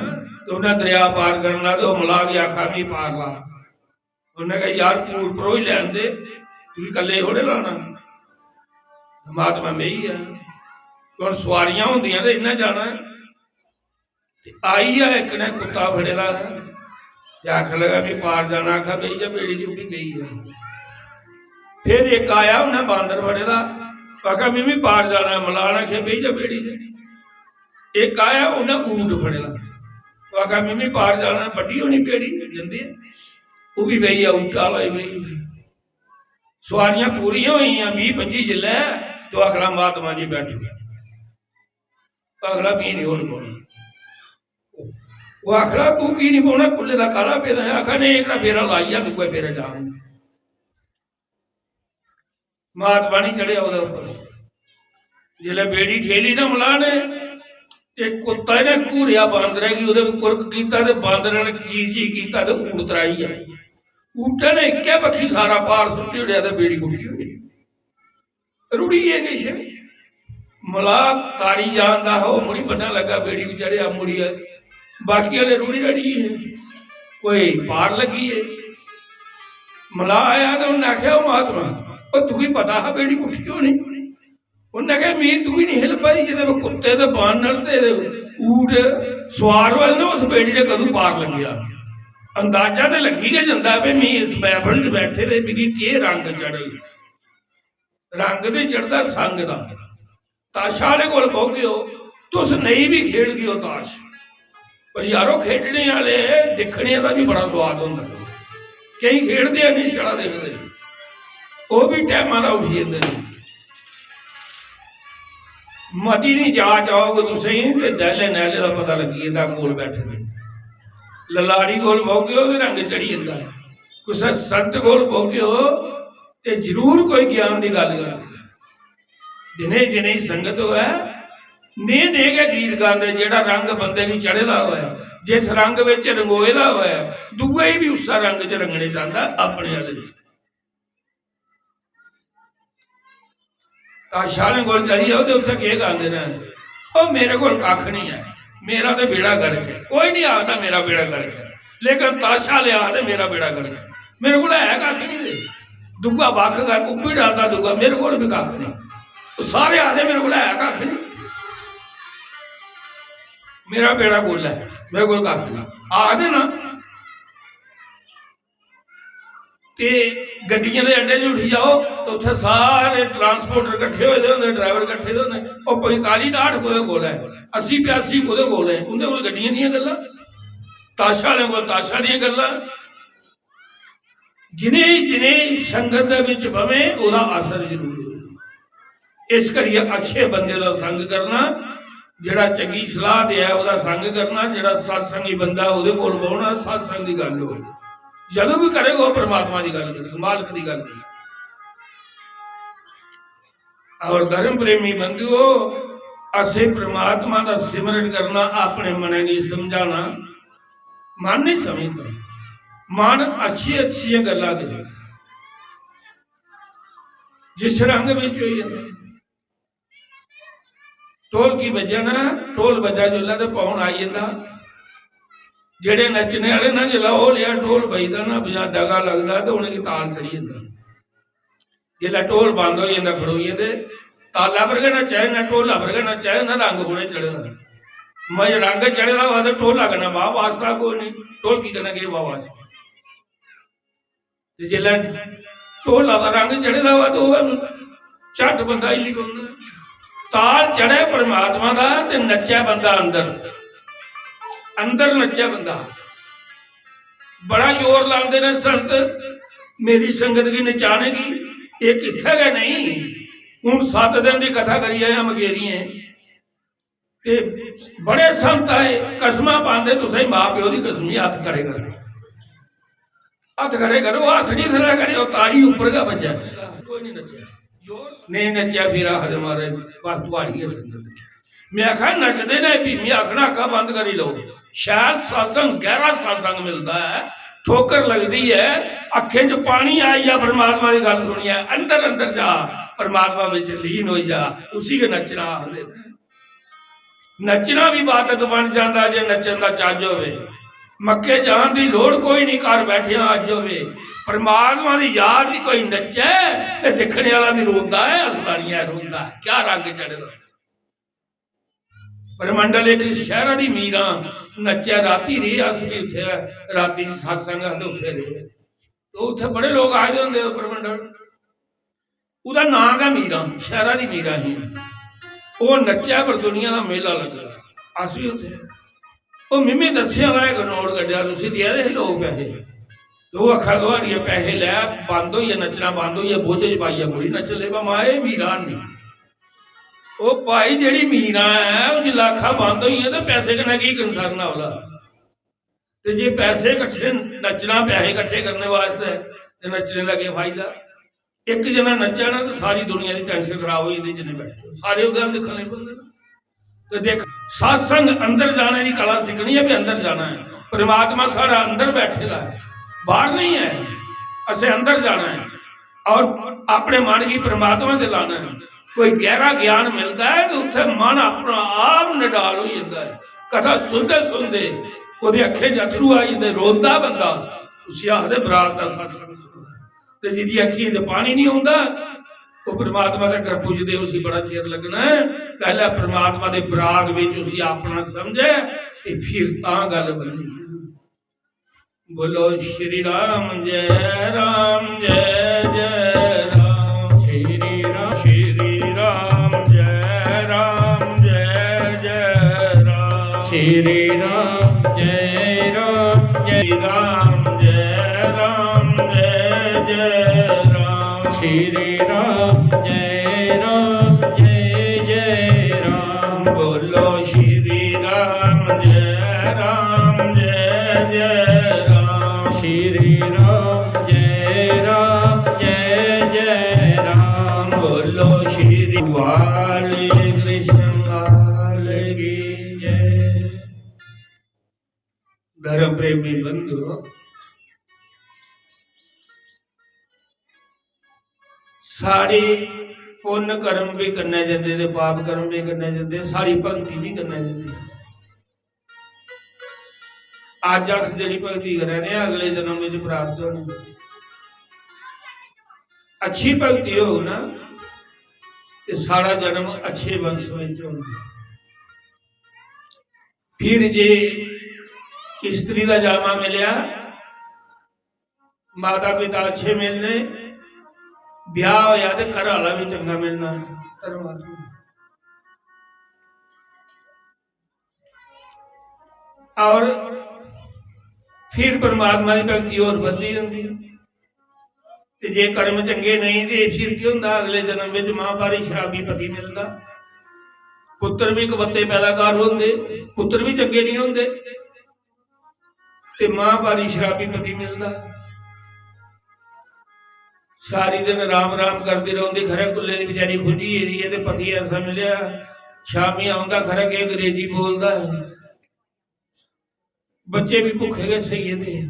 ते उन्नै दरेआ पार करना, ते ओह् मलाह गी आखा, "मी पार ला।" उन्नै कहा, "यार, पूर परोई लैन दे, तुगी कल्ले थोड़े लाना।" महात्मा बेही गेआ। हुन सुआरियां होंदियां ते इन्नै जाना ऐ। ते आई गेआ इक ने कुत्ता फड़े दा हा, ते आखन लगा, "मी पार जाना।" आखा, "बेही जा बेड़ी च।" ओह् बी बेही गेआ। फिर इक आया, उन्नै बांदर फड़े दा, आखा, "मी, मी पार जाना ऐ।" मलाह ने आखेआ, "बेही जा बेड़ी च।" इक आया, उन्नै ऊंट फड़े दा, ओह् आखा, "मी, मी पार जाना ऐ।" बड्डी होनी बेड़ी, जंदे ऐ। ओह् बी बेही गेआ, ऊंटा आह्ला बी बेही गेआ। सुआरियां पूरियां होई गेइयां, बीह् पंजी जिसलै, ते ओह् आखन लगा, "महात्मा जी बैठो।" अगला, "मी निं होन पौना।" ओह् आखदा, "तूं की निं पौना? कुल्ले दा काला पेदा ऐ।" आखा, "नेईं, एह्कड़ा फेरा लाइयै दूए फेरे जाङ।" महात्मा निं चढ़ेआ ओह्दे उप्पर। जिसलै बेड़ी ठेली ना मलाह ने, ते कुत्ता ने घूरेआ बांदरै गी, ओह्दे पर कुरक कीता ते बांदरै ने चीं चीं कीता ते ऊंट त्राही गेआ। ऊंटै ने इक्कै बक्खी सारा भार सुट्टी ओड़ेआ ते बेड़ी पुट्ठी होई गेई। रुढ़ी गे किश। मलाह तारी जानदा हा, ओह् मुड़ी बन्ना लगा, बेड़ी पर चढ़ेआ, मुड़ियै बाकी आह्ले रुढ़ी रढ़ी गे, कोई पार लग्गी गे। मलाह आया ते उन्नै आखेआ, "ओह् महात्मा, ओह् तुगी पता हा बेड़ी पुट्ठी होनी?" उन्नै आखेआ, "मी तुगी निं ही लब्भा दी, जेह्दे पर कुत्ते ते बानर ते ऊंट सुआर होए दे न, उस बेड़ी ने कदूं पार लग्गेआ?" अंदाजा ते लग्गी गै जंदा ऐ भई मी इस महफल च बैठे दे मिगी केह् रंग चढ़ग। रंग ते चढ़दा संग दा। ताशा आह्ले कोल बौह्गे ओ, तुस नेईं बी खेढगे ओ ताश, पर यारो, खेढने आह्ले दिक्खने दा बी बड़ा सोआद होंदा। केईं खेढदे गै निं, छड़ा दिखदे। ओह् बी टैमा दा उठी जंदे न। मती दी जाच औग तुसेंगी ते दैह्ले नैह्ले दा पता लग्गी जंदा कोल बैठे दे। ललारी कोल बौह्गे ओ ते रंग चढ़ी जंदा ऐ। कुसै संत कोल बौह्गे ओ ते जरूर कोई ज्ञान दी गल्ल करग। जिनें जिनें संगत होऐ, नेह नेह गै गीत गांदे, जेह्ड़ा रंग बंदे गी चढ़े दा होऐ, जिस रंग बिच रंगोए दा होऐ, दूए गी बी उस्सै रंग च रंगने चांह्दा, अपने आह्ले च। ताशा आह्लें कोल चली जाओ ते उत्थै केह् गांदे न, "ओ मेरे कोल कक्ख निं ऐ, मेरा ते बेड़ा गर्क ऐ।" कोई निं आखदा मेरा बेड़ा गर्क ऐ, लेकिन ताशा आह्ले आखदे मेरा बेड़ा गर्क ऐ, मेरे कोल है कक्ख निं। ते दूआ बक्ख गा, उब्बी डालदा दूआ, मेरे कोल बी कक्ख निं। ओह् सारे आखदे मेरे कोल है कक्ख निं, मेरा बेड़ा गोल ऐ, मेरे कोल कक्ख निं। आखदे ना, ते गड्डियें दे अड्डे च उठी जाओ, ते उत्थै सारे ट्रांसपोर्टर कट्ठे होए दे होंदे, ड्राइवर कट्ठे दे होंदे। ओह् पंजताली ठाठ कुतै कोल ऐ, अस्सी बयासी कुतै कोल ऐ, उं'दे कोल गड्डियें दियां गल्लां, ताशा आह्लें कोल ताशा दियां गल्लां। जिनें जिनें संगत दे बिच बवे, ओह्दा असर जरूर होए। इस करियै अच्छे बंदे दा संग करना, जेह्ड़ा चंगी सलाह देऐ, ओह्दा संग करना, जेह्ड़ा सत्संगी बंदा, ओह्दे कोल बौह्ना, सत्संग दी गल्ल होए। जदूं बी करग, ओह् परमात्मा दी गल्ल करग, मालक दी गल्ल करग। और धर्म प्रेमी बंधुओ, असें परमात्मा दा सिमरन करना, अपने मनै गी समझाना, मन नहीं समझदा। मन अच्छी अच्छियां गल्लां दे जिस रंग बिच होई जंदा। ढोलकी बज्जै ना, ढोल बज्जा जिसलै ते पौन आई जंदा। जेह्ड़े नच्चने आह्ले ना, जिसलै ओह् लेआ ढोल बजदा ना, बजा डगा लगदा, ते उ'नेंगी ताल चढ़ी जंदा। जिसलै ढोल बंद होई जंदा, खड़ोई जंदे। ताला पर गै नच्चै ना, ढोला पर गै नच्चै ना, रंग कु'नें चढ़े दा? मजे रंग चढ़े दा होऐ ते ढोला कन्नै वाह वास्ता कोई निं, ढोलकी कन्नै केह् वाह वास्ता? ते जिसलै ढोला दा रंग चढ़े दा होऐ ते ओह् झट बंदा हिल्ली पौंदा। ताल चढ़े परमात्मा दा ते नच्चै बंदा अंदर, अंदर नच्चै बंदा। बड़ा जोर लांदे ने संत मेरी संगत गी नचाने गी। इक इत्थै गै नेईं, हून सत्त दिन दी कथा करी आया मगेरियें। ते बड़े संत आए, कसमां पांदे, "तुसें मां प्यो दी कसमी, हत्थ खड़े करो, हत्थ खड़े करो।" हत्थ निं थल्लै करे, ओह् ताड़ी उप्पर गै बज्जै। कोई निं नच्चेआ। नेईं नच्चेआ, फिर आखदे, "महाराज, बस थुआढ़ी गै संगत।" में आखेआ, "नचदे न भी?" में आखना, "अक्खां बंद करी लैओ।" शैल सत्संग, गैह्रा सत्संग मिलदा ऐ, ठोकर लगदी ऐ, अक्खें च पानी आई जा, परमात्मा दी गल्ल सुनियै अंदर अंदर जा, परमात्मा बिच लीन होई जा, उसी गै नच्चना आखदे न। नच्चना बी इबादत बन जांदा जे नच्चन दा चज्ज होवे। मक्के जान दी लोड़ कोई निं, घर बैठेआ अज्ज होवे। परमात्मा दी याद च कोई नच्चै ते दिक्खने आह्ला बी रोंदा ऐ, हसदा निं ऐ, रोंदा ऐ। क्या रंग चढ़े दा उस। परमंडल इक शैह्रा दी मीरां नच्चै, राती रेह् अस बी उत्थै, राती सत्संग हा ते उत्थै रेह्। ते उत्थै बड़े लोक आए दे होंदे परमंडल। ओह्दा नांऽ गै मीरां, शैह्रा दी मीरां ही। ओह् नच्चै पर दुनिया दा मेला लग्गे दा। अस बी उत्थै। ओह् मिम्मी दस्सेआ दा इक नोट कड्ढेआ, उसी देआ दे हे लोक पैहे। ते ओह् आखा दे, "थुआढ़िये पैहे लै, बंद होई गेआ, नच्चना बंद होई गेआ, बोझे च पाइयै मुड़ी नच्चन लगी पा।" माए मीरां निं। ओह् भाई, जेह्ड़ी मीरां ऐ, ओह् जिसलै अक्खां बंद होई गेइयां ते पैसे कन्नै की concern ऐ ओह्दा? ते जे पैसे कट्ठे, नच्चना, पैसे कट्ठे करने वास्तै, ते नच्चने दा केह् फायदा? इक जना नच्चै ना, ते सारी दुनिया दी tension खराब होई जंदी, जिन्ने बैठे दे सारे ओह्दे अल्ल दिक्खन लगी पौंदे न। ते देख, सत्संग अंदर जाने दी कला सिक्खनी ऐ, भी अंदर जाना ऐ। परमात्मा साढ़ा अंदर बैठे दा ऐ, बाहर नहीं ऐ, असें अंदर जाना ऐ। और अपने मन गी परमात्मा च लाना ऐ। कोई गैह्रा ज्ञान मिलदा ऐ ते उत्थै मन अपना आप नडाल होई जंदा ऐ। कथा सुनदे सुनदे ओह्दे अक्खें च अथरू आई जंदे, रोंदा बंदा, उसी आखदे बराग दा सत्संग सुनना। ते जिंदी अक्खियें च पानी नहीं औंदा, ओह् परमात्मा तगर पुजदे उसी बड़ा चिर लग्गना ऐ। पैह्लें परमात्मा दे बराग बिच उसी अपना समझै ते फिर तां गल्ल बननी ऐ। बोलो श्री राम जय राम जय जय राम। श्री राम श्री राम जय राम जय राम जय राम जय राम। श्री राम जय राम जय जय राम। बोलो श्री राम जय राम जय जय राम। श्री राम जय राम जय जय राम। बोलो श्री वाले कृष्ण लाल की जय। धर्म प्रेमी बंधु, साढ़े पुण्य कर्म भी कन्नै जंदे ते पाप कर्म भी कन्नै जंदे, साढ़ी भक्ति भी कन्नै जंदी। अज्ज अस जेह्ड़ी भक्ति करा ने आं, अगले जन्म विच प्राप्त होनी। अच्छी भक्ति होग ना, ते साढ़ा जन्म अच्छे वंश विच होना। फिर जे स्त्री दा जामा मिलेआ, माता पिता अच्छे मिलने, ब्याह होया ते घर आह्ला भी चंगा मिलना। धर्मात्मा, और फिर परमात्मा दी भक्ति होर बधदी जंदी। ते जे कर्म चंगे नेईं, ते फिर केह् होंदा? अगले जन्म विच महाभारी शराबी पति मिलदा। पुत्र भी कबत्ते पैदा कर होंदे, पुत्र भी चंगे नहीं होंदे, ते महाभारी शराबी पति मिलदा। सारी दिन राम राम करदी रौंह्दी, खरै कुल्लै दी बेचारी खुंझी गेदी ऐ, ते पति ऐसा मिलेआ, शामी औंदा, खरै केह् अंग्रेजी बोलदा ऐ। बच्चे भी भुक्खे गै सेई गेदे।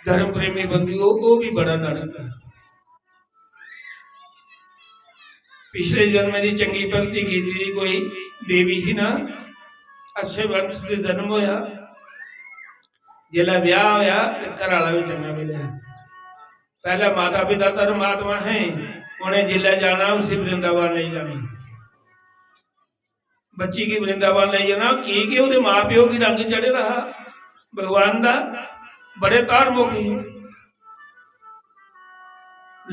धर्म प्रेमी बंधुओ, ओह् भी बड़ा नरक ऐ। पिछले जन्म दी चंगी भक्ति कीती दी कोई देवी ही ना, अच्छे वंश च जन्म होया, जिसलै ब्याह होया ते घर आह्ला भी चंगा मिलेआ। पैह्ले माता पिता धर्मात्मा हे, उ'नें जिसलै जाना उसी वृंदावन लेई जाना। बच्ची गी वृंदावन लेई जाना, की के ओह्दे मां प्यो गी रंग चढ़े दा हा भगवान दा, बड़े धार्मिक हे।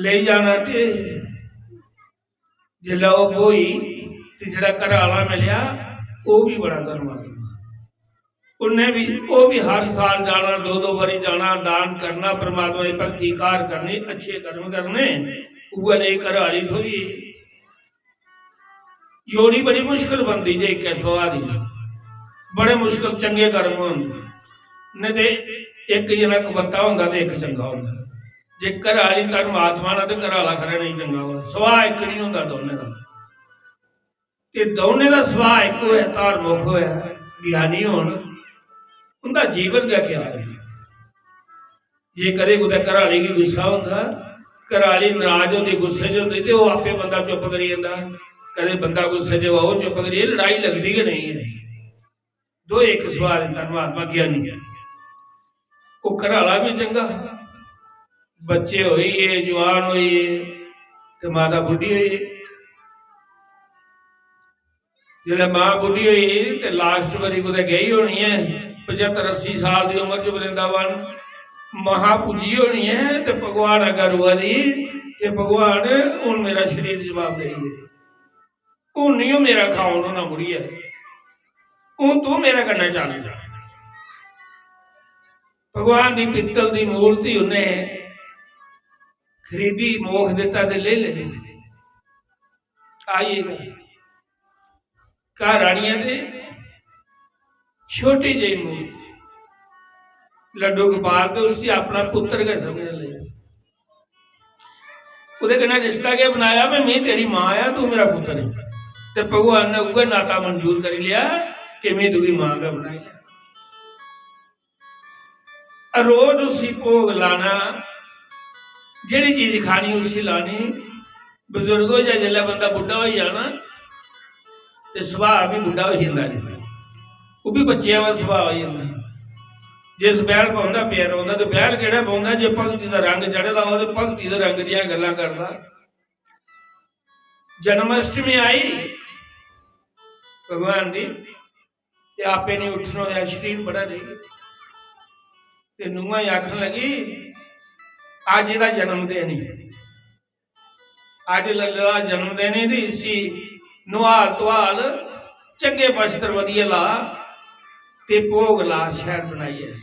लेई जाना ते जिसलै ओह् ब्होई ते जेह्ड़ा घरै आह्ला मिलेआ, ओह् बी बड़ा धर्मात्मा। उन्नै बी, ओह् बी हर साल जाना, दो दो बारी जाना, दान करना, परमात्मा दी भक्ति घर करनी, अच्छे कर्म करने, उ'ऐ नेही घरै आह्ली थ्होई। जोड़ी बड़ी मुश्कल बनदी जे इक्कै सुभाऽ दी, बड़े मुश्कल चंगे कर्म होंदे। नेईं ते इक जना कबत्ता होंदा ते इक चंगा होंदा। जे घरै आह्ली धर्मात्मा ना ते घरै आह्ला खरा नेईं चंगा होऐ, सुभाऽ इक निं होंदा दौनें दा। ते दौनें दा सुभाऽ इक होऐ, धार्मिक होऐ, ज्ञानी होन, उं'दा जीवन गै क्या ऐ? जे कदें कुतै घरै आह्ली गी गुस्सा होंदा, घरै आह्ली नराज होंदी, गुस्से च होंदी, ते ओह् आपे बंदा चुप्प करी जंदा। कदें बंदा गुस्से च होऐ, ओह् चुप्प करी, लड़ाई लगदी गै नेईं ऐ। दो इक सुभाऽ दे धर्मात्मा ज्ञानी। ओह् घरै आह्ला बी चंगा, बच्चे होई गे, जुआन होई गे, ते माता बुड्ढी होई गेई। जिसलै मां बुड्ढी होई गेई ते लास्ट बारी कुतै गेई होनी ऐ, पचत्तर अस्सी साल दी उम्र च वृंदावन, मां पुज्जी होनी ऐ ते भगवान अग्गें रोआ दी कि भगवान, हून मेरा शरीर जवाब देई दे, हून निं ओह् मेरा खाउन होना मुड़ियै, हून तूं मेरे कन्नै चल। भगवान दी पित्तल दी मूर्ति उन्नै खरीदी, मोख दित्ता ते लेई लेई। आई गेई घर। घर आनियै ते छोटी जेही मूर्ति, लड्डू गोपाल, ते उसी अपना पुत्तर गै समझन लगे। ओह्दे कन्नै रिश्ता गै बनाया, "में, में तेरी मां आं, तू मेरा पुत्तर है।" ते भगवान ने उ'ऐ नाता मंजूर करी लेआ कि "में तुगी मां गै बनाई लेआ।" रोज उसी भोग लाना, जेह्ड़ी चीज खानी उसी लानी। बजुर्ग होई जाए, जिसलै बंदा बुड्ढा होई जाना ते सुभाऽ बी बुड्ढा होई जंदा जी, ओह् बी बच्चे आह्ला सुभाऽ होई जंदा। जिस बैह्ल बौंह्दा पिया रौंह्दा, ते बैह्ल केह्ड़ा बौंह्दा? जे भगती दा रंग चढ़े दा होऐ ते भगती दे रंग दियां गल्लां करदा। जन्माष्टमी आई भगवान दी, ते आपे निं उट्ठन होआ, शरीर बड़ा नेईं। ते नूंहां गी आखन लगी, "अज्ज एह्दा जन्मदिन ही, अज्ज लल्ले दा जन्मदिन ही, ते इसी नुहाल धुआल, चंगे वस्त्र बधिया ला ते भोग ला, शैल बनाइयै,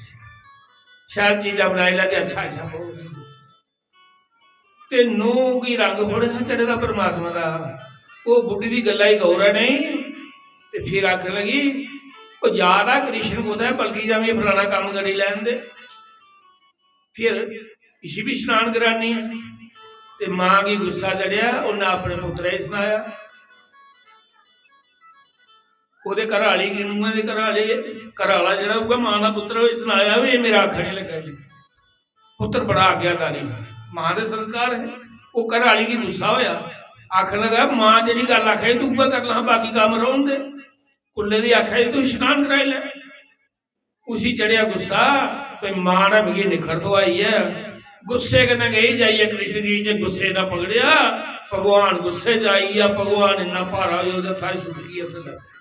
शैल चीजां बनाई लै ते अच्छा अच्छा भोग। ते नूंह गी रंग थोह्ड़ा हा चढ़े दा परमात्मा दा, ओह् बुड्ढी दी गल्ला गी गौर ऐ नेईं। ते फिर आखन लगी, "ओह् जा दा कृष्ण कुतै, बल्कि जा मिगी फलाना कम्म करी लैन दे।" फिर इसी बी स्नान करानी ऐ। ते मां गी गुस्सा चढ़ेआ, उन्नै अपने पुत्तरै गी सनाया। ओह्दे घरै आह्ली गी, नूंहै दे घरै आह्ले, घरै आह्ला जेह्ड़ा उ'ऐ मां दा पुत्तर, उसी सनाया बी, "एह् मेरा आखा निं लग्गा जी।" पुत्तर बड़ा आज्ञाकारी, मां दे संस्कार हे। ओह् घरै आह्ली गी गुस्सा होया, आखन लगा, "मां जेह्ड़ी गल्ल आखै तूं उ'ऐ करी लै, बाकी कम्म रौह्न दे। कुल्लै दी आखै तूं स्नान कराई लै।" उसी चढ़ेआ गुस्सा, "भई मां ने मिगी निक्खर थुआई ऐ।" गुस्से कन्नै गई जाइयै कृष्ण गी इ'यां गुस्से दा पकड़ेआ, भगवान गुस्से च आई गेआ, भगवान इन्ना भारा होई ओह्दे थाह्र छुड़कियै उत्थै लग्गी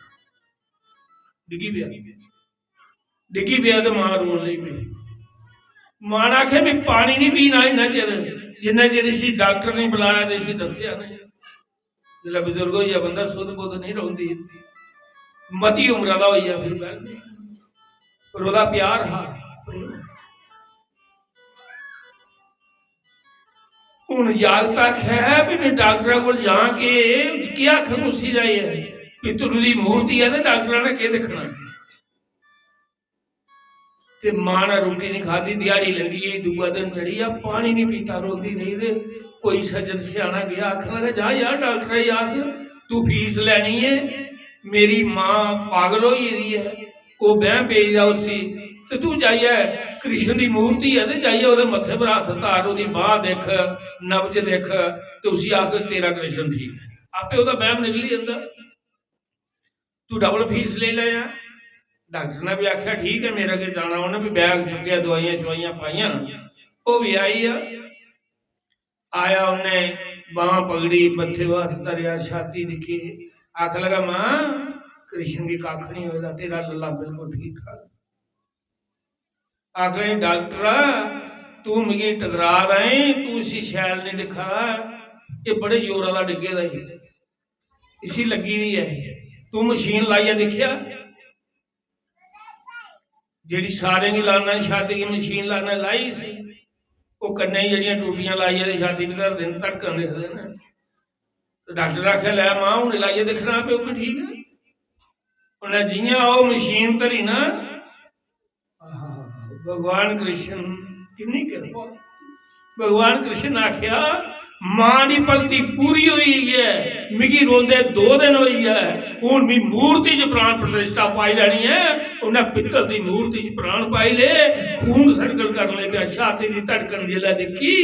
डिग्गी पेआ। डिग्गी पेआ ते मां रोन लगी पेई। मां ने आखेआ, "में पानी नहीं पीना इन्ना चिर, जिन्ना चिर इसी डॉक्टर नहीं बुलाया ते इसी दस्सेआ नहीं।" जिसलै बजुर्ग होई जा बंदा, सुध बुध नहीं रौंहदी, मती उम्र दा होई जा फिर बैल। पर ओह्दा प्यार हा। हून जागत आखै भी, "में डॉक्टरै कोल जां के, केह् आखङ उसी जाइयै? पित्तल दी मूर्ति ऐ ते डॉक्टरै ने केह् दिक्खना?" ते मां ने रुट्टी नहीं खाद्धी, दिहाड़ी लंघी गेई, दूआ दिन चढ़ी गेआ, पानी नहीं पीता, रोंदी रेही। ते कोई सज्जन स्याना गेआ, आखन लगा, "जा यार, डॉक्टरै गी आख, तू फीस लैनी ऐ, मेरी मां पागल होई गेदी ऐ, ओह् बैं पेई दा उसी, ते तू जाइयै कृष्ण दी मूर्ति ऐ ते जाइयै ओह्दे मत्थे पर हत्थ धर, ओह्दी बांह दिक्ख, नब्ज दिक्ख, ते उसी आख, 'तेरा कृष्ण ठीक ऐ।' आपे ओह्दा बैम निकली जंदा। तू डबल फीस लेई लैयां।" डॉक्टर ने भी आखेआ, "ठीक ऐ, मेरा केह् जाना।" उ'न्नै भी बैग चुक्केआ, दोआइयां शोआइयां पाइयां, ओह् भी आई गेआ। आया, उ'न्नै बांह पकड़ी, मत्थे पर हत्थ धरेआ, छाती दिक्खी, आखन लगा, "मां, कृष्ण गी कक्ख निं होए दा, तेरा लल्ला बिल्कुल ठीक ठाक।" आखन लगी, "डॉक्टरा, तू मिगी टकरा दा ऐ, तू इसी शैल निं दिक्खा दा, एह् बड़े जोरा दा डिग्गे दा ऐ, इसी लग्गी दी ऐ, तू मशीन लाइयै दिक्खेआ?" जेह्ड़ी सारें गी लाना, छाती गी मशीन लाना, लाई इसी। ओह् कन्नै ही जेह्ड़ियां टूटियां लाइयै ते छाती पर धरदे न, धड़कन दिखदे न। ते डॉक्टर आखेआ, "लै मां, हून लाइयै दिक्खना, आपे ओह् बी ठीक ऐ।" उ'न्नै जि'यां ओह् मशीन धरी ना, आहा, भगवान कृष्ण, किन्नी किरपा। भगवान कृष्ण ने आखेआ, "मां दी भक्ति पूरी होई गेई ऐ, मिगी रोंदे दो दिन होई गेआ ऐ, हून मी मूर्ति च प्राण प्रतिष्ठा पाई लैनी ऐ।" उ'न्नै पित्तल दी मूर्ति च प्राण पाई ले, खून सर्कल करन लगी पेआ, छाती दी धड़कन जिसलै दिक्खी,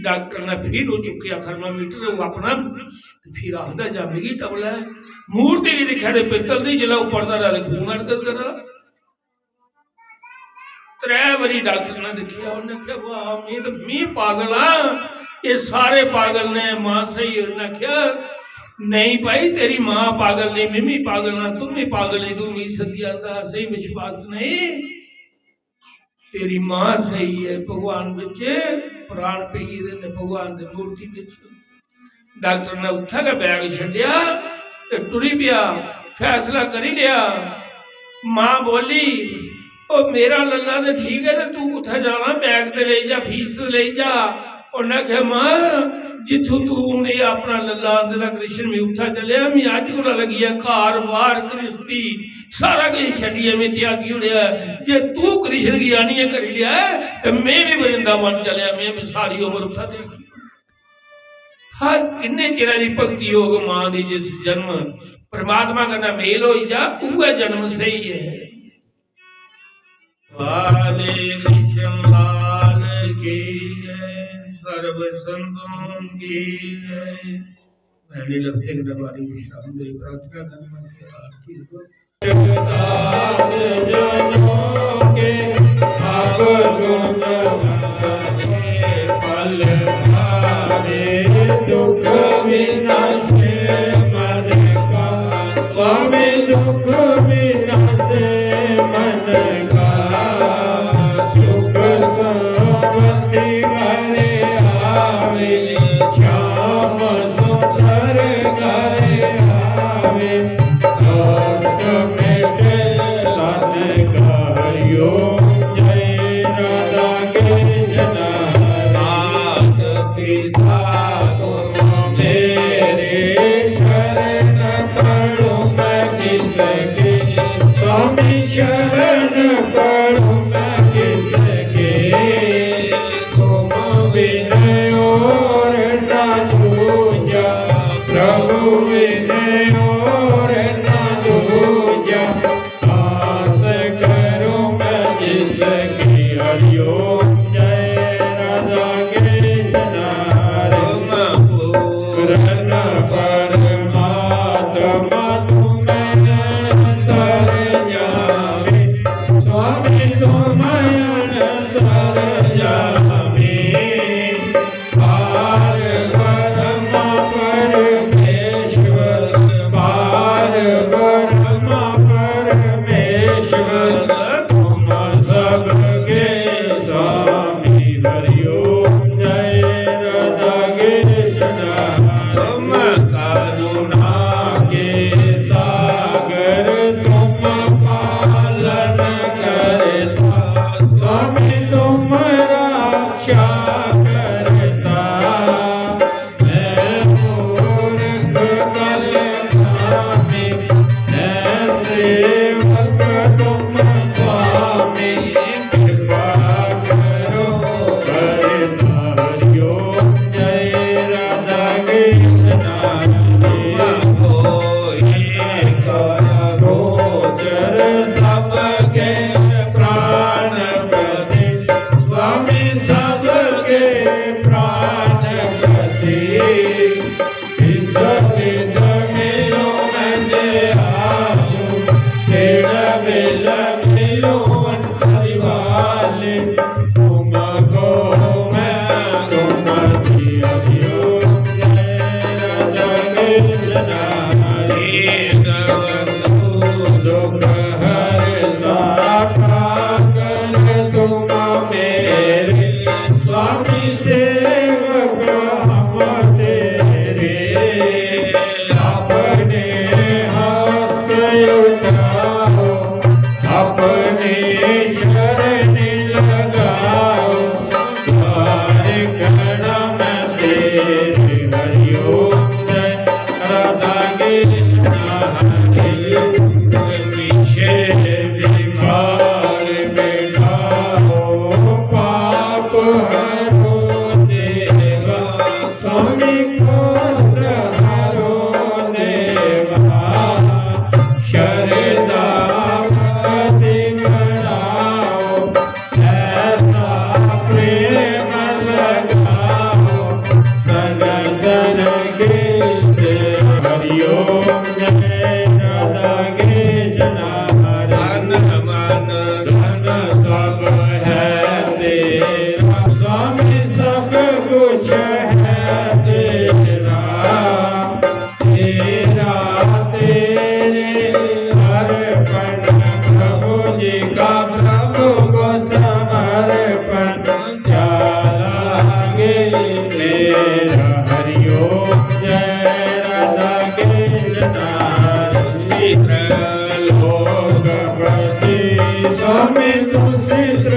डॉक्टर ने फिर ओह् चुक्केआ थर्मामीटर, ओह् अपना, ते फिर आखदा, "जा मिगी टवलै।" मूर्ति गी दिक्खेआ ते पित्तल दी, जिसलै ओह् पढ़दा रेहा ते खून हरकत करा दा। त्रै बारी डॉक्टर ने दिक्खेआ, उ'न्नै आखेआ, "वाह, में ते, में पागल आं, एह् सारे पागल ने, मां स्हेई।" उ'न्नै आखेआ, "नेईं भाई, तेरी मां पागल नेईं, में बी पागल आं, तूं बी पागल है, तूं मिगी सद्दी आंदा, असेंगी विश्वास नेईं। तेरी मां स्हेई ऐ, भगवान बिच प्राण पेई गेदे न, भगवान दी मूर्ति बिच।" डॉक्टर ने उत्थै गै बैग छड्डेआ ते टुरी पेआ, फैसला करी लेआ। मां बोली, "ओ मेरा लल्ला ते ठीक ऐ, ते तू कुत्थै जाना? बैग ते लेई जा, फीस ते लेई जा।" उ'न्नै आखेआ, "मां, जित्थूं तू हून एह् अपना लल्ला आंदे दा कृष्ण, मी उत्थै चलेआ, मी अज्ज कोला लग्गियै घर बार, घ्रिस्ती, सारा किश छड्डियै में त्यागी ओड़ेआ। जे तू कृष्ण गी आनियै करी लेआ ऐ, ते में बी वृंदावन चलेआ, में बी सारी उम्र उत्थै त्यागी।" हर किन्ने चिरै दी भक्ति होग मां दी, जिस जन्म परमात्मा कन्नै मेल होई जा, उ'ऐ जन्म स्हेई ऐ। बाले कृष्ण लाल की जय, सर्व संतों की जय। मैं निलप्ते के दरबारी विश्राम दे प्रार्थना करना के आरती हो। दास जनों के भाव गुण फल पावे, दुख विनाशे मन का। स्वामी दुख विनाशे मन का, सुख समृद्धि करे आवे, श्याम सुंदर करे आवे। शरण पड़ूं मैं किसके, तुम बिन और ना दूजा, प्रभु बिन और ना दूजा। आस करूं मैं जिसकी, हरिओम जय राधा कृष्ण हरे। तुम पूर्ण परमात्मा, तुम अंतर्यामी, स्वामी तुम अंतर्यामी। पार ब्रह्मा परमेश्वर, पार ब्रह्मा परमेश्वर, तुम सबके स्वामी। हरिओम जय राधा कृष्ण। तुम करुणा के सागर, तुम पालन करता, स्वामी तुम रक्षा करता। मैं मूर्ख कलगामी, मैं सेवक तुम स्वामी, कृपा करो करता। हरिओम जय राधा कृष्ण हरे। तुम हो एक गोचर सबके प्राणपति, स्वामी सबके प्राणपति। विश्वविद मिलो मैं दयालु, पीड़ बिल मिलो हरि वाले। तुमको मैं तुमकी हरिओम जय राधा कृष्ण हरे। दीन बंधु दुख हरता, ठाकर तुम मेरे, स्वामी सेवक हम तेरे। अपने हस्त उठाओ, अपने चरण लगाओ, द्वार कदम तेरे। हरिओम जय राधा कृष्ण हरे। पीछे विकार मिटाओ, पाप हरो देवा, स्वामी कष्ट हरो देवा। श्रद्धा भक्ति बढ़ाओ, ऐसा प्रेम लगाओ, सगल जन के से। हरिओम जय राधा कृष्ण हरे। तन मन धन सब है तेरा, स्वामी सब कुछ है तेरा। तेरा तेरे अर्पण, प्रभु जी का प्रभु को समर्पण। क्या लागे तेरा। हरिओम जय राधा कृष्ण। दूषित लोकपति, स्वामी दूषित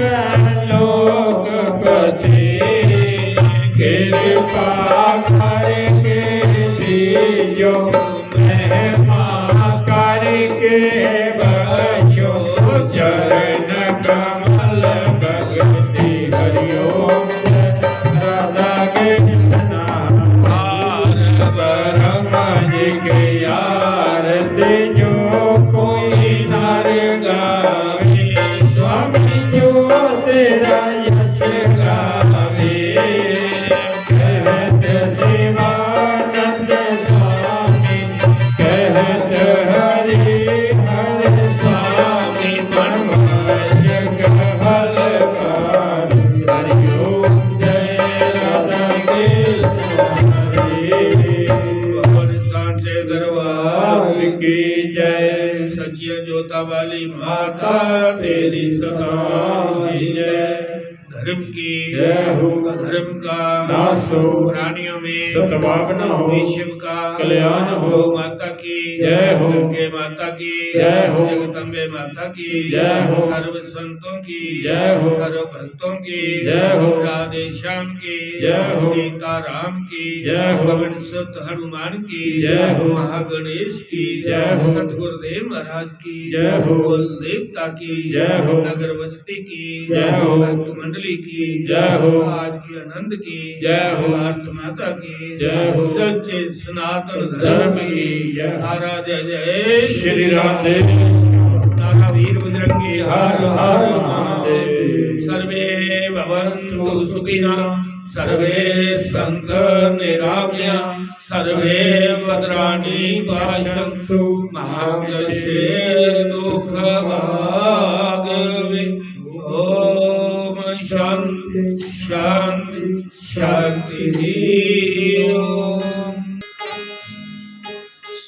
लोकपति, कृपा करके दीजो, महिमा करके बख्शो, चरण कमल भक्ति। हरिओम जय राधा कृष्ण। पार ब्रह्म जी की आरती जो कोई नर गावे, स्वामी जो तेरा यश गावे। कहत शिवानंद स्वामी, कहत हरि हर स्वामी, मणिमस्तक फलहारी। हरिओम जय राधा कृष्ण हरे। बोल सांचे दरबार की जय। सच्चिया जोता वाली माता तेरी सदा ही जय। धर्म की, जय हो। अधर्म का, नाश हो। प्राणियों में, सद्भावना हो। विश्व का, कल्याण हो। गौ माता की, जय हो। गंगे माता की, जय हो। जगदम्बे माता की, जय हो। सर्व संतों की, जय हो। सर्व भक्तों की, जय हो। राधे श्याम की, जय हो। सीताराम की, जय हो। पवन सुत हनुमान की, जय हो। महागणेश की, जय हो। सतगुरुदेव महाराज की, जय हो। कुल देवता की, जय हो। नगर बस्ती की, जय हो। भक्त मंडली की, जय हो। आज के आनंद की, जय हो। भारत माता की, जय हो। सच्चे सनातन धर्म धर्म की, की, जय। आराध्य जय श्री राधे। नारा वीर बजरंगी हर हर महादेव। सर्वे भवन्तु सुखिनः, सर्वे सन्तु निरामया, सर्वे भद्राणि पश्यन्तु, मा कश्चित् दुःखभाग् भवेत्।